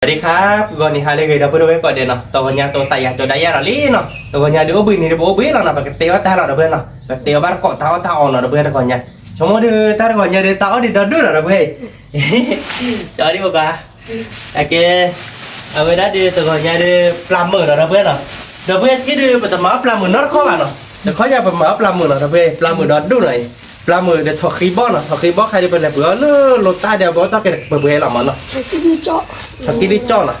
สวัสดีครับ ဂီၤနံၤဟါလၢအဂ့ၤ ဒီပုၢ်ဝဲၢ်ကိးဂၤဒဲးနီၤ, တဂီၤညါတသးယၤကၠီဒၣ်ယၤလီၤလံနီၤ, တဂီၤညါဒုးအိၣ်ဘှံးနံၤဒီးပအိၣ်ဘှံးလီၤနီၤ, ပကတဲအီၣ်တၢ်လီၤဒီပုၢ်ဝဲၢ်နီၤ, ပတဲအီၣ်ဘၣ်တကိးတၢ်အီၣ်တၢ်အီနီၤ ဒီပုၢ်ဝဲၢ်တဂီၤညါ, ဆိကမိၣ်ဒုးတၢ်တဂီၤညါဒုးတၢ်အီၣ်ဒံးဒီဒူၣ်နီၤ ဒီပုၢ်ဝဲၢ်, ကၠီဒံးပကွၢ်, အကဲ အဝဲဒၣ်ဒုးတဂီၤညါဒုး ပျၢ်မုာ်နီၤ ဒီပုၢ်ဝဲၢ်နီၤ, ဒီပုၢ်ဝဲၢ်ထံၣ်ဒုး ပတမၤအီၣ်ပျၢ်မုာ်နီတခီဘၣ်နီၤ, တခီညါပမၤအီၣ်ပျၢ်မုာ်နီၤ ဒီပုၢ်ဝဲၢ်, ပျၢ်မုာ်ဒီဒူၣ်နီၤအံၤ, ပျၢ်မုာ်ဒီးထိၣ်ဃံဘီနီၤ, ထိၣ်ဃံဘီခါဒုးပလဲၤပှ့ၤအီၣ်လၢလိၤတၢ်ဒီး ပအီၣ်တၢ်ကဲပှဲၤပှဲၤလီၤမးနီၤ, ထိၣ်ဃံဒုးကၠီၣ်နီၤ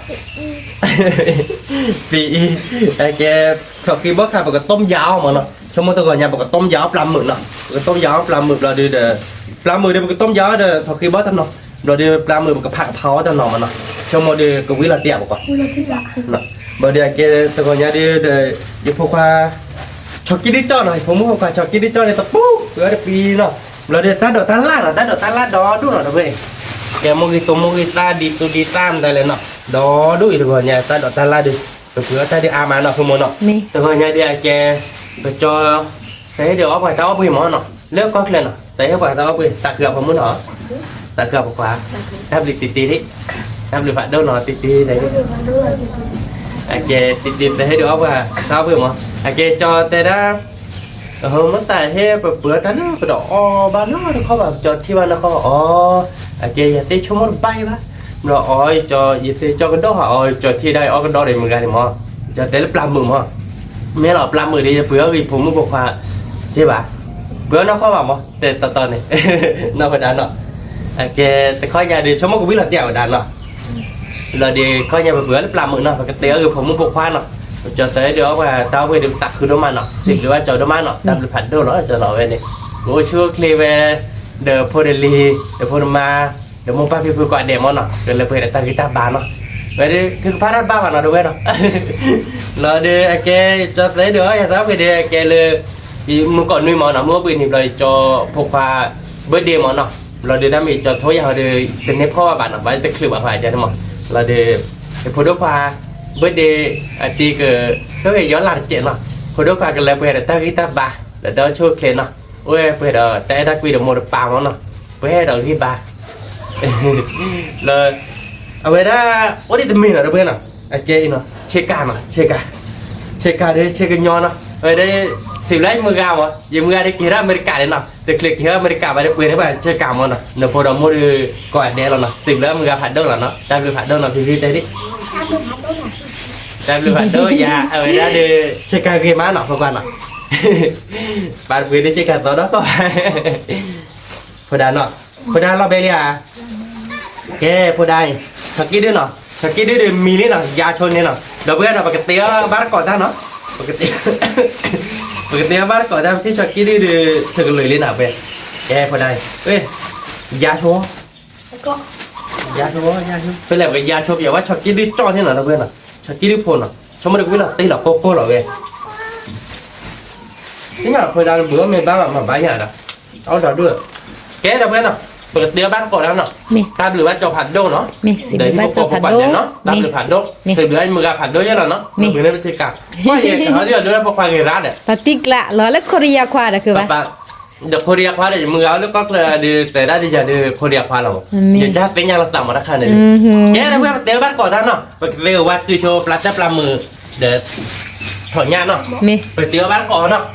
ပအံၤ, အကဲ ထိၣ်ဃံဘီခါ ပကတိၢ်ယၤအီၣ်မးနီၤ, ဆိကမိၣ်တဂီၤညါ ပကတိၢ်ယၤအီၣ်ပျၢ်မုာ်နီၤ, ပကတိၢ်ယၤအီၣ်ပျၢ်မုာ်ဘျီဒုးဒီး, ပျၢ်မုာ်ဒီး ပကတိၢ်ယၤအီၣ်ဒီး ထိၣ်ဃံဘီတနီၤ, ဘျီဒုးပျၢ်မုာ် ပကဖးကဖးအီၣ်တနီၤမးနီၤ, ဆိကမိၣ်ဒုးကဝံလီၤတံၢ်အပကွၢ်, ဘျီဒုးအကဲတဂီၤညါဒုးဒီး ယဖိခွါ ဆီၣ်ကံဒုးကၠီၣ်နီၤ, ယဖိမုၣ်ဖိခွါ ဆီၣ်ကံဒုးကၠီၣ်န့ၣ် တပူၤ ပှ့ၤအီၣ်တပံၤနီၤ, ဘျီဒုးတၢ်ဒိးတၢ်လၢ်နီၤ, တၢ်ဒိးတၢ်လၢ်ဒီဒူၣ်နီၤ ဒီပုၢ်ဝဲၢ်, ကဲမိၢ်ဂံၢ်သိမိၢ်ဂံၢ်သၣ် ဒ်သူၣ်ဒ်သၣ်မတၤလဲၣ်နီၤ, ဒီဒူၣ်အံၤတဂီၤညါ တၢ်ဒိးတၢ်လၢ်ဒုး, ပပှ့ၤအီၣ်တၢ်ဒုးအါမးနီၤ ဖိမုၣ်နီၤ, တဂီၤညါဒုးအကဲ ပကၠီ သးဟ့ၣ်ဒုးအီၣ်ပှၤတၢ်အီၣ်ဘှံးမးနီၤ, လၢကီၢ်ချၢနီၤ သးဟ့ၣ်ပှၤတၢ်အီၣ်ဘှံး သးခုအဖိမုၣ်နီၤ, သးခုအဖိခွါ, တၢ်ဘျုးတံၢ်တံၢ်လံ, တၢ်ဘျုးဖးဒိၣ်နီၤ တံၢ်တံၢ်တံၢ်, အကဲတံၢ်တံၢ် သးဟ့ၣ်ဒုးအီၣ်ပှၤတၢ်အီၣ်ဘှံးမး, အကဲကၠီတဲဒၣ် အဟိ မ့ၢ်သးဟ့ၣ်ပပှ့ၤအီၣ်တၢ်လၢပဒီးအီၣ်ဘၣ်နီတခီဘၣ် ကၠီထံၣ်ဘၣ်နီၢ်ခီအီၤ, အကဲယသ့ၣ်ဆိကမိၣ်တဘၣ်အံၤဘၣ်, ဘျီအီၤ ယသ့ၣ်ကၠီကဒီၣ်ဟးအီၤ ကၠီထံၣ်ဒၣ်အီၣ်ကဒီးဒီးမုၢ်ဂၤန့ၣ်မး, ကၠီတဲလၢပျၢ်မုာ်မး, မ့ၢ်လီၤပျၢ်မုာ်ဒီး ယပှ့ၤအီၣ်ဂ့ၤဖိမုၣ်ဖိခွါ, ကဲဘၣ်, ပှ့ၤအီၣ်နီၢ်ခီဘၣ်မး တဲတီတီန့ၣ်, နီၢ်ဝဲဒၣ်နီၤ, အကဲတခီညါဒီး ဆိကမိၣ်ကဝံလီၤတံၢ်ဝဲဒၣ်နီၤ လီၤဒီးခီညါပပှ့ၤအီၣ်လၢပျၢ်မုာ်နီၤ ပကတဲအီၣ်ဂ့ၤဖိမုၣ်ဖိခွါနီၤ, ပကၠီတဲဒီးအီၣ်ပှၤတၢ်အီၣ်ဘှံးဒီးပသးခုဒိၣ်မးနီၤ, စံးဘျုးဘၣ်ကၠီဒိၣ်မးနီၤ, တၢ်ဘျုးဖးဒိၣ်လီၤ ကၠီလီၤဝဲန့ၣ်, ပအိၣ်ဆူၣ်အိၣ်ချ့ဝဲ, ဒီးဖိဒီးလံၤ, ဒီးဖိဒီးမါ, ဒီးမိၢ်ပၢ်ဖံဖုကိးဂၤဒဲးမးနီၤ ကလဲၤပှ့ၤဒီးတၢ်ဂံၢ်တၢ်ဘါနီၤ, ဝဲဒၣ် ထုကဖၣ်တၢ်ဘၣ်ဘၣ်နီၤ ဒီးဝဲနီၤ, လီၤဒီးအကဲ ကၠီတဲဒီးအီၣ်ယၤတၢ်အီၣ်ဘှံးဒီးအကဲလၢ မုၢ်ကီးနွံမးနီၤ မုၢ်အိၣ်ဘှံးနံၤဘျီ ယကၠီဖိခွါ ဘၢၣ်ဒ့မးနီၤ, လီၤဒီးတၢ်မ့ၢ်ကၠီထိယၤဒီး တန့ၢ်ဖီၣ်ဘၣ်ဘၣ်နီၤ ဘၣ်တချုးဘၣ်ဖးကဲန့ၣ်မး, လီၤဒီး ယဖိဒိၣ်ခွါ ဘၢၣ်ဒ့ အတံၤက ဆိၣ်ဂ့ၤယီၤလၢ်တစဲးနီၤ, ဖိဒိၣ်ခွါကလဲၤပှ့ၤဒီးတၢ်ဂံၢ်တၢ်ဘါ ဒီးတၢ်အိၣ်ဆူၣ်အိၣ်ချ့နီၤ, အိၣ်ဝဲပှ့ၤဒီးတၢ်အဲၣ်တၢ်ကွံဒီးမိၢ်တပၢ်မးနီၤ, ပှ့ၤဒီးဂံၢ်ဘါ လၢ အဝဲဒၣ် အိၣ်ဒံးတမံၤနီၤ တပှဲၤနီၤ, အကဲအံၤနီၤ ဆ့ကၤနီၤ ဆ့ကၤ, ဆ့ကၤဒီးဆ့ကညီနီၤ, အဝဲဒၣ် စံးဘျုးယမုၢ်ဂၤမး ယမုၢ်ဂၤဒီးက့ၤထီၣ်အမဲရကၤန့ၣ်နီၤ, တချုးက့ၤထီၣ်အမဲရကၤဘၣ်ဒီးပှ့ၤန့ၢ်ဘၣ်ဆ့ကၤမးနီၤ, နဖိဒီးမိၢ်ဒီး ကိးဂၤဒဲးလီၤနီၤ, စံးဘျုးယမုၢ်ဂၤဖးဒိၣ်လီၤနီၤ, တၢ်ဘျုးဖးဒိၣ်နီၤ ဖံဖံတဲဒၣ်, တၢ်ဘျုးဖးဒိၣ်ယၤ အဝဲဒၣ်ဒီး ဆ့ကၤဂ့ၤမးနီၤ ဖိခွါနီၤ, ပာ်တပှ့ၤဒ်ဆ့ကၤသီဒီးကီၢ် ဖိဒါနီၤ, ဖိဒါလီၤဘဲလံဧါ, ကဲ ဖိဒါအံၤ, ဆီၣ်ကံဒုနီၤ, ဆီၣ်ကံဒုဒီးမံၤလံနီၤ ယါဆိန့ၣ်နီၤ, ဒီးပဝဲနီၤ ပကတဲအီၣ်ဘၣ်တကိးတၢ်နီၤ, ပကတဲအီၣ်ဘၣ်တကိးတၢ် ပထံၣ်ဆီၣ်ကံဒုဒီး ထုးကလုာ်လံနီၤ ပဝဲ, ကဲ ဖိဒါအံၤ, ယါဆိ, ယါဆိ, ဖဲလဲၣ်ပကယါဆိ ပယါဝဲဆီၣ်ကံဒုကၠီၣ်န့ၣ်နီၤ ဒီးပဝဲနီၤ, ဆီၣ်ကံဒုဖိနီၤ ဆိကမိၣ်ဒီးကဝံလီၤတ့ၢ်လီၤကိၢ်ကိၢ်လီၤဝဲ သ့ၣ်ညါဖိဒါန့ၣ် ဘုးအီၣ်မ့ၢ်ဘၣ်မး မၤဘၣ်ယၤဒီး, အီၣ်ဒီးဒိၣ်, ကဲဒီးပဝဲနီၤ, ပကတဲအီၣ်ဘၣ်တကိးတၢ်နီၤ, တၢ်ဘျုးဘၣ်ကၠီဖးဒိၣ်နီၤ, ဒီးဟံၣ်ဖိဃီဖိကိးဂၤဒဲးနီၤ, တၢ်ဘျုးဖးဒိၣ်, စံးဘျုးယမုၢ်ဂၤဖးဒိၣ်ယဲလီၤနီၤ, ပှ့ၤန့ၢ်ပဆ့ကၤ, ပှၤယဲကဟီဒ်အီၤဒိၣ်လၢဖိခွါဂ့ၤရၣ်ဒီး, ပှၤတံၢ်ကျးလီၤလၢခိရံယါခွါဒီးကဘၣ် ဒီးခိရံယါခွါဒီးယမုၢ်ဂၤအိၣ်လၢကီၢ်ချၢဒီး တဲဒၣ်ဒ်ယၤဒီးခိရံယါခွါလီၤ, ယကသ့ၣ်ညါလီၤသးမးတခါန့ၣ်, ကဲဒီးပဝဲပတဲအီၣ်ဘၣ်တကိးတၢ်နီၤ, ပကသ့ကဝါထုကဖၣ်ဆိပျၢ်တၢ်ပျၢ်မုာ်, ဒီး ထီၣ်ညါနီၤ, ပတဲအီၣ်ဘၣ်တကိးနီၤ,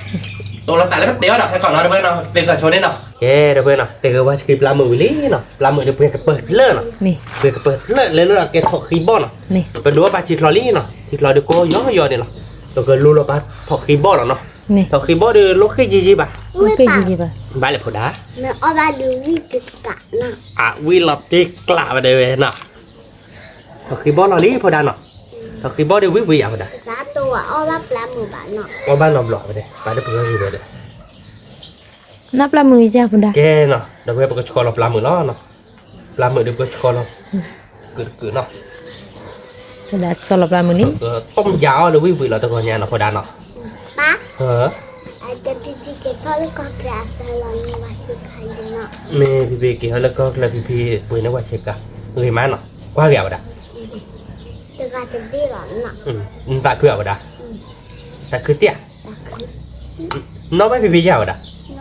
တိၢ်လီၤသးလၢပတဲအီၣ်ဒီးခဲကီးနီၤ ဒီးပဝဲနီၤ ပတဲကီးဆိန့ၣ်နီၤ, ကဲဒီးပဝဲနီၤ တဲကဝါထုကဖၣ်ပျၢ်မုာ်ဝံၤလံနီၤ, ပျၢ်မုာ်ဒီးပှ့ၤကပၢၢ်ဖျၢၣ်နီၤ, ပှ့ၤကပၢၢ်ဖျၢၣ်လၢလၢအကဲထိၣ်ဃံဘီနီၤ, ပဒိးဘၣ်ပာ်ထံချီလံနီၤ, ထံချီဒီးကိးယီၤယီၤန့ၣ်လီၤ, ပကလူလီၤပာ်ထိၣ်ဃံဘီလီၤနီၤ, ထိၣ်ဃံဘီဒီးလိၣ်ဃ့ယံၤယံၤဘၣ်, ဘၣ်လဲၣ်ဖိဒါ, အဝံလီၤတ့ၢ်ကျးဝဲဒၣ်ဝဲနီၤ, ထိၣ်ဃံဘီလီၤလံဖိဒါနီၤ, ထိၣ်ဃံဘီဒီးဝံၤဝံၤယၤဖိဒါ, အီၣ်ဘၣ်နီတဘျီဝဲဒၣ်, ပာ်တပှဲၤဂ့ၤဝဲဒၣ်, နပျၢ်မုာ်ယၤဖိဒါ, ကဲနီၤ ဒီးပဝဲပကဆီလီၤပျၢ်မုာ်လီၤနီၤ, ပျၢ်မုာ်ဒီးပကဆီလီၤ, ကုာ်တကုာ်နီၤ, ဆီလီၤပျၢ်မုာ်န့ၣ်, တိၢ်ယၤအီၣ်လၢဝံၤဝံၤလီၤတဂီၤညါနီၤဖိဒါနီၤ, မ့ၢ်ဖံဖံက့ၤထီၣ်လၢကီၢ်ချၢ ဖံဖံပှ့ၤန့ၢ်ဝဲဆ့ကၤ, ဂ့ၤမးနီၤ, ကွၢ်ဂ့ၤအဝဲဒၣ်, နသးခုအဝဲဒၣ်, သးခုတ့ၢ်ဧါ, နီၢ်ဘၣ်ဖံဖံယၤဝဲဒၣ်, နီၢ်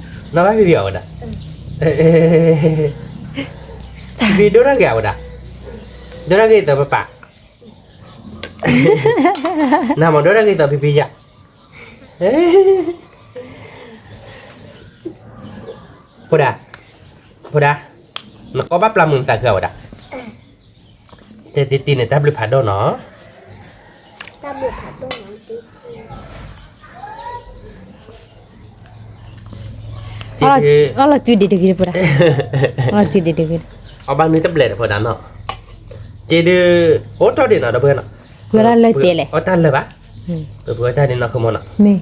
ဘၣ်ဖံဖံအဝဲဒၣ်, ဖံဖံဒိၣ်တၢ်ဂ့ၤအဝဲဒၣ်, ဒိၣ်တၢ်ဂ့ၢ်သီပပၢ်, နမ့ၢ်ဒိၣ်တၢ်ဂ့ၢ်သီဖံဖံယၤ, ဖိဒါ, ဖိဒါ, နကိးဘၣ်ပျၢ်မုၢ်နသးခုဝဲဒၣ်, တဲတံၢ်တံၢ်န့ၣ် တၢ်ဘျုးဖးဒိၣ်နီၤ, အီၣ်လီၤစုဒံးတဂ့ၤဖိဒါ, အီၣ်လီၤစုဒံးတဂ့ၤ, အီၣ်ဘၣ်နွံတဘျဲၣ်ဒီးဖိဒါနီၤ, က့ဒုး, အိၣ်ထီၣ်ဒံးနီၤဒီပုၢ်ဝဲၢ်နီၤ, ဝဲဒၣ်လၢကဲလဲၣ်, အီၣ်တၢ်လၢဘၣ်, ပဝဲတၢ်ဒံးနီၤ ဃုမီၤနီၤ,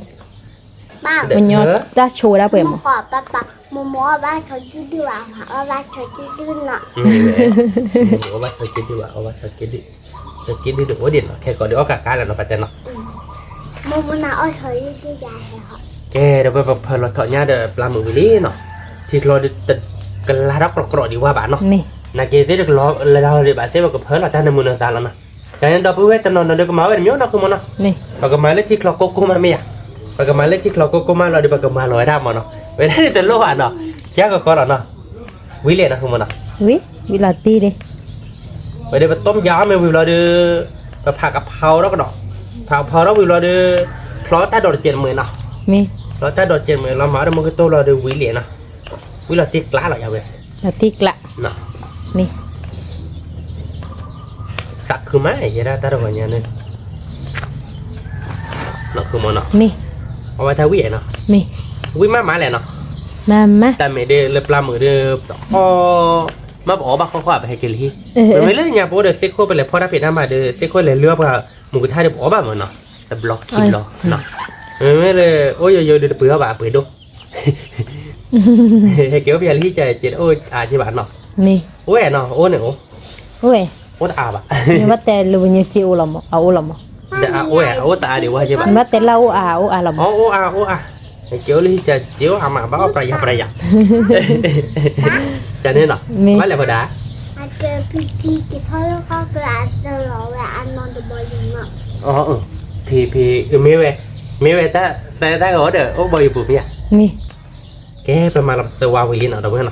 မ့ၢ်, ပညီတၢ်ဆိဝဲဒၣ်ပှဲၤမး, မိၢ်မိၢ်အီၣ်ဘၣ်ဆီက့ဒုၣ်ဘၣ်, အီၣ်ဘၣ်ဆီက့ဒုၣ်နီၤ, မ့ၢ်ဝဲ, မိၢ်မိၢ်အီၣ်ဘၣ်ဆီက့ဒုၣ်ဘၣ်, အီၣ်ဘၣ်ဆီက့ဒုၣ်, ဆီက့ဒုၣ်ဒုးအိၣ်ဒံးနီၤ, ခဲကိးဒုးအီၣ်ကးကးလၢနီၤ ပတဲနီၤ, မိၢ်မိၢ်နအီၣ်ဆီက့ဒုၣ်ယၤဟဲဟီ, ကဲဒီးပဖၢလီၤထီၣ်ညါဒီးပျၢ်မုၢ်ဝံၤလံနီၤ, ထံချီဒုးတကလၤထီၣ်ကြီကြီဒံးဝဲဘၣ်နီၤ, နာ်က့သ့ၣ်တကလၤလၢထီၣ်ဒံးဘၣ်သ့ၣ် ပကဖၢလီၤတၢ်နၢမူနသးလီၤနီၤ, ကဲဒီပုၢ်ဝဲၢ်တနီၤနီၤဒီးကမၤဝဲတမံၤနီၤ ဃုမီၤနီၤ, ပကမၤလၢထံချီကိၢ်ကိၢ်မးမ့ၢ်ယၤ, ပကမၤလၢထံချီကိၢ်ကိၢ်မးလီၤဒီး ပကမၤလီၤဝဲဒၣ်မီၤနီၤ, ဝဲဒၣ်န့ၣ်တလိၣ်ဘၣ်နီၤ, ဝံၤလဲၣ်နီၤ ဃုမီၤနီၤ, ဝံၤလီၤတံၢ်ဒံး, ဝဲဒၣ်ပတီၢ်မယါအီၣ်မ့ၢ်ဝံၤလီၤဒီး, ပဖးကဖီထီၣ်ကဒီး, ဖးကဖီထီၣ်ဝံၤလီၤဒီး, ဖျီတၢ်ဒိးတစဲးတမှဲၤနီၤ, ဖျီတၢ်ဒိးတစဲးတမှဲၤလီၤ မၤဒီးမ့ၢ်ကတိၢ်လီၤဒီးဝံၤလံနီၤ, ဝံၤလီၤတံၢ်ကျးလီၤယၤဝဲ, လီၤတံၢ်ကျး, မ့ၢ် သးခုမး ယဲဒၣ်တၢ်တဂီၤညါန့ၣ်, နီၢ်ခုမီၤနီၤ, မ့ၢ် အဝဲတၢ်ဝံၣ်နီၤ, မ့ၢ် ဝံၣ်မးမးလဲၣ်နီၤ, မးမး တၢ်မ့ၢ်ဒ်လၢပျၢ်မုၢ်ဒီး ပအီၣ်, မ့ၢ်ပအီၣ်ဘၣ်ဃီဃီ ပဟဲက့ၤလၢဟံၣ်, မ့မ့ၢ်လၢညါပအိၣ်ဒီးသ့ၣ်ခိၣ်ပလဲၤဖီၣ်တၢ်ဖံးတၢ်မၤဒီး သ့ၣ်ခိၣ်လဲၤလုၢ်အီၣ်ပှၤမုၢ်ကထါဒီး ပအီၣ်ဘၣ်မးနီၤ, တဘျီခံဘျီ, မ့မ့ၢ်လၢ အိၣ်ယိယိဒီးတပှ့ၤအီၣ်ဘၣ်အပှ့ၤဒိၣ် ဟဲက့ၤအိၣ်ဖဲလၢဟံၣ်ကဲက့ၤအိၣ်အါက့ဘၣ်နီၤ, မ့ၢ် အိၣ်ဝဲနီၤ အိၣ်န့ၣ်အိၣ်, အိၣ်ဝဲ အိၣ်တအါဘၣ်, မ့ၢ်ဘၣ်တဲလၢပညိၣ်စ့အိၣ်လီၤမး အအိၣ်လီၤမး, အိၣ်ဝဲ အိၣ်တအါဒံးဝဲက့ဘၣ်, မ့ၢ်ဘၣ်တဲလၢအိၣ်အါ အိၣ်အါလီၤမး, အိၣ်အါ အိၣ်အါ, ဟဲက့ၤအိၣ်လၢဟံၣ်ကဲက့ၤအိၣ်အါမး ဘၣ်အီၣ်ပြယၤပြယၤ တၢ်န့ၣ်နီၤ, မ့ၢ် ဘၣ်လဲၣ်ဖိဒါ, ဖံဖံက့ၤထီၣ်လၢဃီကလးအသၢလီၤဝဲအနီၢ်တဘီယိၤနီၤ, ဖံဖံ, မ့ၢ်ဝဲ, မ့ၢ်ဝဲတၢ်သၢတၢ်ဂီၤဒီးအိၣ်ဘီယိၤပူၤမ့ၢ်ဧါ, မ့ၢ်, ကဲပမၤလီၤပသၢဝါဝံၤလံနီၤ ဒီပုၢ်ဝဲၢ်နီၤ, ပ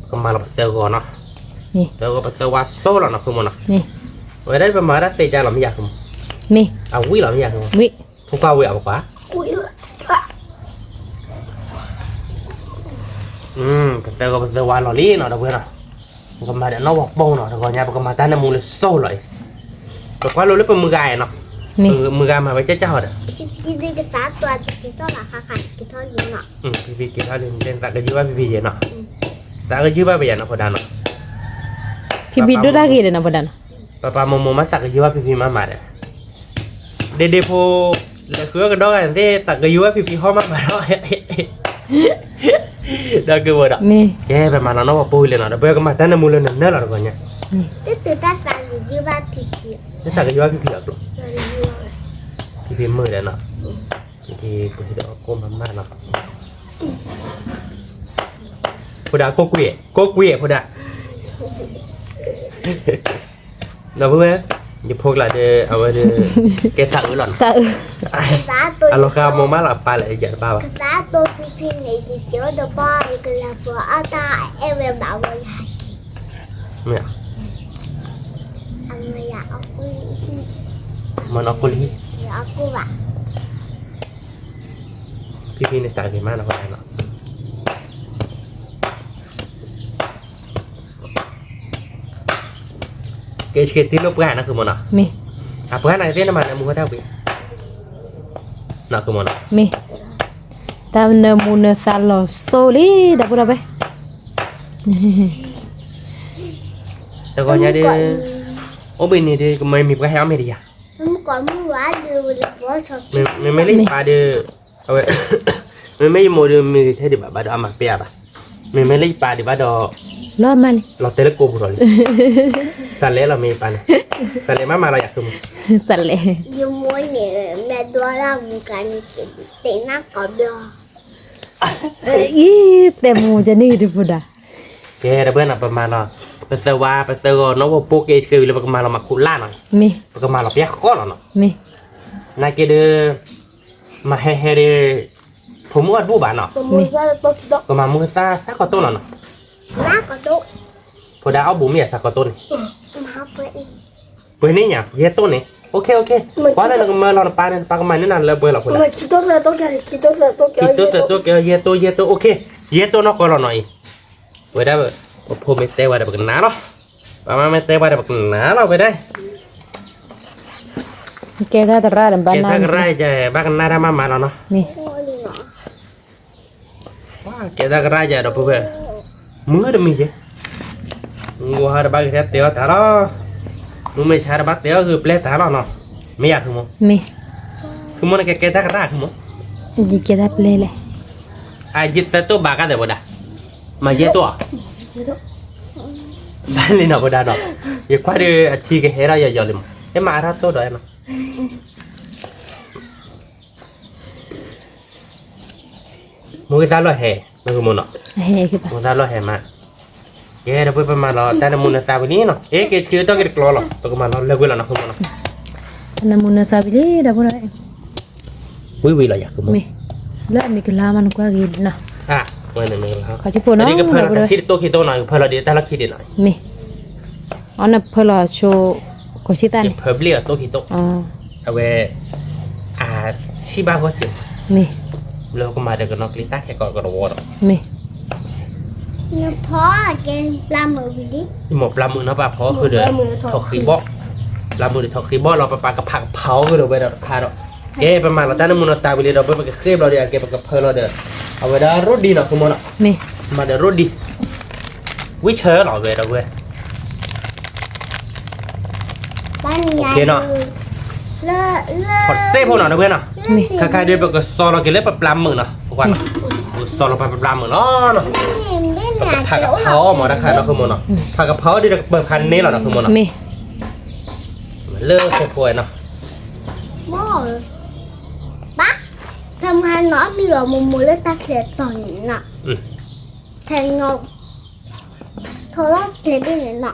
ကမၤလီၤပသၢဂီၤနီၤ, သၢဂီၤပသၢဝါစိလီၤနီၤ ဃုမီၤနီၤ, ဝဲဒၣ်ပမၤဝဲဒၣ်သ့ကါလီၤမ့ၢ်ဧါ ဃုမီၤ, မ့ၢ်, အဝံၣ်လီၤမ့ၢ်ဧါ ဃုမီၤ, ဖိခွါဝံၣ်အဖိခွါ ပသၢဂီၤပသၢဝါလီၤလံနီၤ ဒီပုၢ်ဝဲၢ်နီၤ, ပကမၤဒီးနီၢ်ဝီပူၤနီၤ တဂီၤညါ ပကမၤတၢ်နၢမူလၢစိလီၤအံၤ, ပကွၢ်လိလၢပမုၢ်ဂၤနီၤ, မုၢ်ဂၤမၤဝဲကၠၢ်ကၠၢ်ဟီဒီး, ဖံဖံက့ၤထီၣ်လံ သးကယုၢ်ဘၣ်ဖံဖံယဲနီၤ, ဖံဖံဒိၣ်တၢ်ဂ့ၤလၢနီၤ ဖိဒါနီၤ, ပပာ်မိၢ်မိၢ်မၤသးကယုၢ်ဘၣ်ဖံဖံမၤမၤဒီး, ဒ့ဒ့ဖိ, လဲၤဃုအီၣ်ကဒီးဂၤန့ၣ်သ့ၣ် သးကယုၢ်ဘၣ်ဖံဖံဟီၣ်မၤမၤဒီး, ဒီးကဝဲဒီး, ကဲပမၤလီၤနီၢ်ဝီပူၤလံနီၤ ဒီးပကမၤတၢ်နၢမူလၢနနၢလီၤတဂီၤညါ, တၢ်သးကယုၢ်ဘၣ်ဖံဖံ, တၢ်သးကယုၢ်ဘၣ်ဖံဖံအကျိၤ, ဖံဖံမုာ်ဒီးနီၤ, ဖံဖံပှ့ၤဒီးကိၣ်မၤမၤနီၤ, ဖိဒါကိၣ်ကွံာ်, ကိၣ်ကွံာ်ဖိဒါ ဒီပုၢ်ဝဲၢ်, ယဖိကျါဒီး အဝဲဒီး ကဲသးအုးလီၤနီၤ, အလီၤဃာ်မိၢ်မးလီၤ အပၢ်လဲၣ် ယတဘၣ်ဘၣ်, ကသးတိဖံဖံန့ၣ် ယကၠိတဘီ ယကလၢပှၤအီၣ်တၢ်အဲၣ်ဝဲဘၣ်ဝဲယဟးက့ၤ, မ့ၢ်, မ့ၢ်နီၢ်ကိၣ်လံ, ယအီၣ်ကိၣ်ဘၣ်, ဖံဖံန့ၣ်သးဂ့ၤမးနီၤ ဖိဒါနီၤ ကဲဆှဲတ့လိာ်ပှၢ်နီၤ ဃုမီၤနီၤ, မ့ၢ်, အပှၢ်န့ၣ်သ့ၣ်နမၤနၢမူဝဲတၢ်ဝံၤ, နီၤ ဃုမီၤနီၤ, မ့ၢ်, တၢ်နၢမူနသးလီၤစိလံ ဒီပုၢ်ဒီဝဲၢ်, တဂီၤညါဒီး, အိၣ်ဘှံးနံၤဒီး ကမၤမံၤပှၢ်ဟဲအီၣ်မ့ၤတယၤ, မ့မ့ၢ်လၢယပၢ်ဒီး, အဝဲ, မ့မ့ၢ်ယမိၢ်ဒီးမ့ၢ်ထဲဒံးဘၣ် ဘၣ်ဒီးအမၤပျဲယၤဘၣ်, မ့မ့ၢ်လၢယပၢ်ဒံးဘၣ်ဒီး, လီၤမၢ်န့ၣ်, လီၤတဲာ်လၢကိာ်ပူၤဒီးလံ, စးလဲၤလီၤမ့ၢ်ယပၢ်န့ၣ်, စးလဲၤမးမးလီၤယၤဃုမီၤ, စးလဲၤ, ယမိၢ်န့ၣ်, မဲာ်ဒိၣ်လၢမူကၤန့ၣ်, တ့နၢ်ကိးဘျီ အံၤ, တဲမူကန့ၢ်တပူၤဒၣ်, ကဲတဘျီနီၤ ပမၤလီၤ, ပသၢဝါ ပသၢဂီၤနီၢ်ဝိပူၤက့ၤဆှဲဝံၤလၢပကမၤလီၤမၤခိၣ်လၢ်နီၤ, မ့ၢ်, ပကမၤလီၤပျဲဃီလီၤနီၤ, မ့ၢ်, နာ်က့ဒီး, မၤဟဲဟဲဒီး, ဖိမုၣ်အီၣ်တဘူၣ်ဘၣ်နီၤ, မ့ၢ်, ကမၤမုၢ်သၣ်စးကီးတိၢ်နီၤနီၤ, ဖိဒါအီၣ်ဘူးမ့ၢ်အစးကီးတိၢ်န့ၣ် ပှဲၤန့ၣ်ညါ ယဲၢ်တိၢ်န့ၣ် OK OK ကွၢ်လၢနကမၢလီၤနပၢ်န့ၣ် နပၢ်ကမၤန့ၢ်နၤလၢပှဲၤလီၤဖိဒၣ်, ခံတိၢ်သၢတိၢ်ကဲ ယဲၢ်တိၢ် ယဲၢ်တိၢ် OK ယဲၢ်တိၢ်နီၢ်ကီၢ်လီၤနီၤအံၤ, ဝဲဒၣ် ပဖိမ့ၢ်တဲဝဲဒီးပကနၣ်လီၤ, ပမါမ့ၢ်တဲဝဲဒီးပကနၣ်လီၤဝဲဒၣ်, ကဲတၢ်သရၣ်ဒီးဘၣ်နၢ်, ကဲတၢ်သရၣ် ဘၣ်ကနၣ်တၢ်မၤမၤလီၤနီၤ, မ့ၢ် ကဲတၢ်ကရၢယၤဒီးဖိဝဲ, မုၢ်တမံၤယဲ, မုၢ်ဟါတဘၣ်က့ၤထဲတဲအီၣ်တၢ်လီၤ, မုၢ်မ့ၢ်ဆါတဘၣ်တဲအီၣ်ဂုာ်ပျဲတၢ်လီၤနီၤ, မ့ၢ်ယၤခုမိၢ်, မ့ၢ်, ခုမိၢ်နကကဲတၢ်ကရၢခုမိၢ်, ယကဲတၢ်ပျဲလဲၣ်, အယဲၢ်သၢတိၢ်ဘၣ်ကါသ့ၣ်ဝဲဒၣ်, မၤယဲၢ်တိၢ်, ဘၣ်လံနီၤဝဲဒၣ်နီၤ, ယကွၢ်ဒီးအထံကဟဲထီၣ်ယီၤယီၤလံမး, ဟဲမၤအါထီၣ်တိၢ်ဒီးနီၤ မူကသါလီၤဟဲ, နကမနီၤ, မူကသါလီၤဟဲမး, ကဲဒီးပဝဲပမၤလီၤတၢ်နမူနသါဝံၤလံနီၤ, အ့ က့ၤဆှၢတီၢ်က့ၤတကျီလီၤ, ပကမၤလီၤလၢဝံၤလီၤနီၤ နမူနသါဝံၤလံဒီးဖိ, ဝံၤဝံၤလီၤယၤ, လၢအမ့ၢ်ကလါမးနကွၢ်ဂ့ၤနီၤ, ကဖၢလီၤတဆံတတိၢ်ခံတိၢ်နီၤ, ကဖၢလီၤဒ်တၢ်လီၢ်ခံဒံးနီၤ, မ့ၢ် အီနဖၢလီၤဆိ, ကီၢ်ဆံသၣ်န့ၣ်, ဖၢဘျ့အတိၢ်ခံတိၢ်, အဝဲ, အဆံၣ်ဘၣ်ဂီၢ်စၢၤ, မ့ၢ်, လၢကမၤဒီးကနီၣ်ကျ့တၢ်ခဲကီးကရဝီဒီး, မ့ၢ်, နဖီကဲပျၢ်မုာ်ဝံၤလံ, မ့ၢ်ပျၢ်မုာ်နီၤပာ်ဖီဃုာ်ဒီး, ထီၣ်ဃံဘီၣ်, ပျၢ်မုာ်ဒီးထီၣ်ဃံဘီၣ်လီၤ ပပာ်ကဖးကဖးအီၤဃုာ်ဒီးဝဲဒီးတခါဒီး, ကဲပမၤလီၤတၢ်နမူနသါဝံၤလံဒီး ပဝဲပကဃ့ဘျီဒီး အကဲပကဖၢလီၤဒီး, အဝဲဒၣ်ရိဒံနီၤ ခုမိၢ်နီၤ, မ့ၢ်, မၤဒီးရိဒံ ဝံဆၢလီၤဝဲဒီပုၢ်ဝဲၢ်, နီၤ, ဖီၣ်စ့ၢ်ဖိနီၤ ဒီပုၢ်ဝဲၢ်နီၤ, ခါခါဒီးပကစီလီၤက့ၤလၢပပျၢ်မုာ်နီၤ, ပကွၢ်နီၤ, ပကစီလီၤပပျၢ်မုာ်လီၤနီၤ, ပကဖးကဖးအီၤမးတခါနီၤ ခုမိၢ်နီၤ, ဖးကဖးအီၤဒီးပၢၤဖးန့ၢ်လီၤနီၤ ခုမိၢ်နီၤ, လၢဖိဖိဝဲနီၤ, ဘၣ်, ဖဲမဟါနီၤအမံၤလီၤမိၢ်မိၢ်လၢတၢ်ချဲတီၤန့ၣ်နီၤ, ဖဲ ထီလီၤတဲဘ့ၣ်န့ၣ်နီၤ,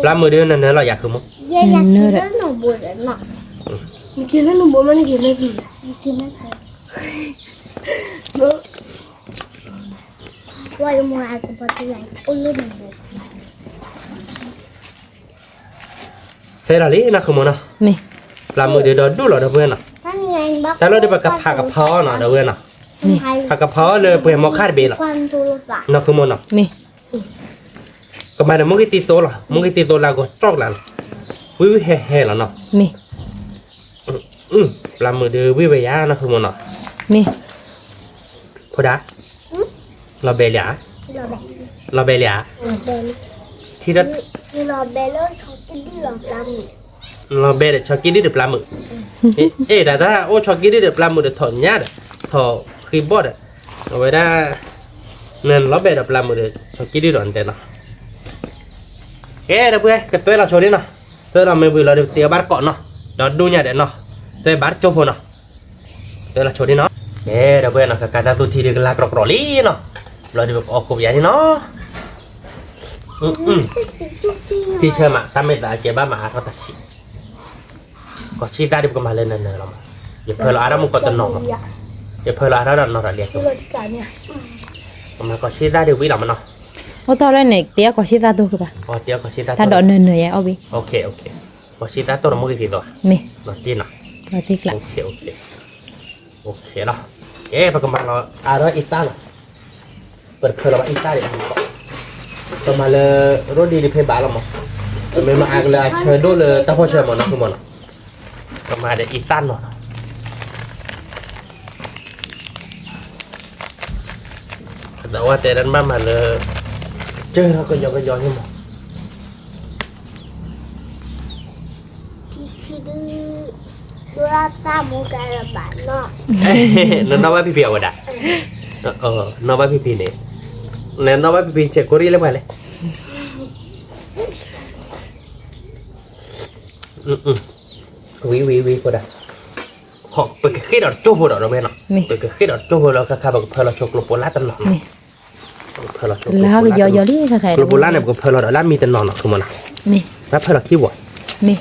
ပျၢ်မုာ်ဒ်နနၢလီၤယၤ ခုမိၢ်, ယဲယၤခံလၢနီၢ်ဘိဒီးနီၤ, နက့ၤလၢနီၢ်ဘိမ့ၢ်နက့ၤလၢ, ယက့ၤလၢ, ဝဲယမိၢ်အကပီၤတယၤအိၣ်လၢနီၢ်ဘိ, တဲလီၤလံနီၤ ခုမိၢ်နီၤ, ပျၢ်မုာ်ဒ်ဒီဒူၣ်လီၤ ဒီပုၢ်ဝဲၢ်နီၤ, တၢ်လီၢ်ဒ်ပကဖးကဖးအီၤနီၤ ဒီပုၢ်ဝဲၢ်နီၤ, ဖးကဖးအီၤလၢပှဲၤမီခါတဘ့ၣ်လီၤ, နီၤ ခုမိၢ်နီၤ, ကမၤဒီးမူကသံသိလီၤ မူကသံသိလၢကီၢ်ကၠီၣ်ကျါလီၤ, ဝံဝံဟဲဟဲလီၤနီၤ, ပျၢ်မုာ်ဒ်ဝံဝဲယၤနီၤ ခုမိၢ်နီၤ, ဖိဒါ, လီၤဘဲလံဧါ, လီၤဘဲလံဧါ, ထံ, လီၤဘဲဒီးဆီကံဒုၣ်ဒီးပျၢ်မုာ်, အဲၣ်ဒၣ်တၢ်အိၣ်ဆီကံဒုၣ်ဒီးပျၢ်မုာ်ဒီးထီၣ်ညၣ်ဒီး, ထီၣ်ဃံဘီၣ်ဒီး, အဝဲဒၣ်, နလီၤဘဲဒီးပျၢ်မုာ်ဒီးဆီကံဒုၣ်ဒီးနတဲနီၤ, ကဲဒီပုၢ်ဝဲၢ် ကသွဲလီၤဆိဒ်နီၤ, သွဲလီၤမ့ၢ်ဝံၤလီၤဒီးတ့အီၣ်ဘၣ်တကိးနီၤ, ဒီဒူၣ်ညါဒဲးနီၤ, သွဲဘၣ်တကၠိဖိနီၤ, သွဲလီၤဆိဒ်နီၤ, ကဲဒီပုၢ်ဝဲၢ်နီၤ ကကးတၢ်သူထံဒ်ကလါကြီကြီလံနီၤ, ဘျီဒ်ပကအီၣ်ခိၣ်ပယါန့ၣ်နီၤ, ထံဆၢမး တၢ်မ့ၢ်သးအကဲဘၣ်မၤအါထီၣ်တၢ်ဆံး, ကီၢ်ဆံၣ်သၣ်ဒ်ပကမၤလၢနၢၤနၢၤလီၤမး, ယဖၢလီၤအါထီၣ်မူကီၢ်တနီၤမး, ယဖၢလီၤအါထီၣ်ဒီးနီၤထီၣ်လံ, ကမၤကီၢ်ဆံၣ်သၣ်ဒ်ဝံၤလီၤမးနီၤ, အိၣ်ထီၣ်လၢန့ၣ် တ့အီၣ်ကီၢ်ဆံၣ်သၣ်တိၢ်ကဘၣ်, တ့အီၣ်ကီၢ်ဆံၣ်သၣ်တိၢ်, တၢ်ဒိးနၢၤနၢၤယဲအီၣ်ဝံၤ, ကီၢ်ဆံၣ်သၣ်တိၢ်ဒီးမူကသံသိ, မ့ၢ်, လီၤတံၢ်ကျး, လီၤ, ကဲ ပကမၤလီၤအါထီၣ်အံသၣ်လီၤ, ပတဖၢလီၤဘၣ်အံသၣ်ဒံး, ပမၤလၢ ရိဒ်ဒ်ဖဲဘၣ်လီၤမး, ပမ့ၢ်မၤအါကလၢအဆၢဒိၣ်လၢတၢ်ဖီၣ်ဆၢမးနီၤ ခုမိၢ်နီၤ, ပမၤဒီးအံသၣ်နီၤ, သဝဲတဲဒၣ်နဘၣ်မၤလၢ ကၢထီၣ်ကယီကယီန့ၣ်မး, နနီၢ်ဘၣ်ဖံဖံအဝဲဒၣ်, နီၢ်ဘၣ်ဖံဖံန့ၣ်, နနီၢ်ဘၣ်ဖံဖံဆဲးကိရံၣ်လၢပှၤလဲၣ်, ဝံၤဝံၤဝံၤဖိဒၣ်, ပကဃ့ဒီးတကၠိဖိဒီး ဒီပုၢ်ဝဲၢ်နီၤ, ပကဃ့ဒီးတကၠိဖိလၢခါခါ ပကဖၢလီၤဆိကျိပိလါတနီၤနီၤ, ပကဖၢလီၤဆိကျိပိလါတနီၤ, ကျိပိလါန့ၣ် ပကဖၢလီၤဒီးလၢမံတနီၤနီၤ ခုမိၢ်နီၤ, မ့ၢ်, ဘၣ်ဖၢလီၤခံဝီၤ, မ့ၢ်,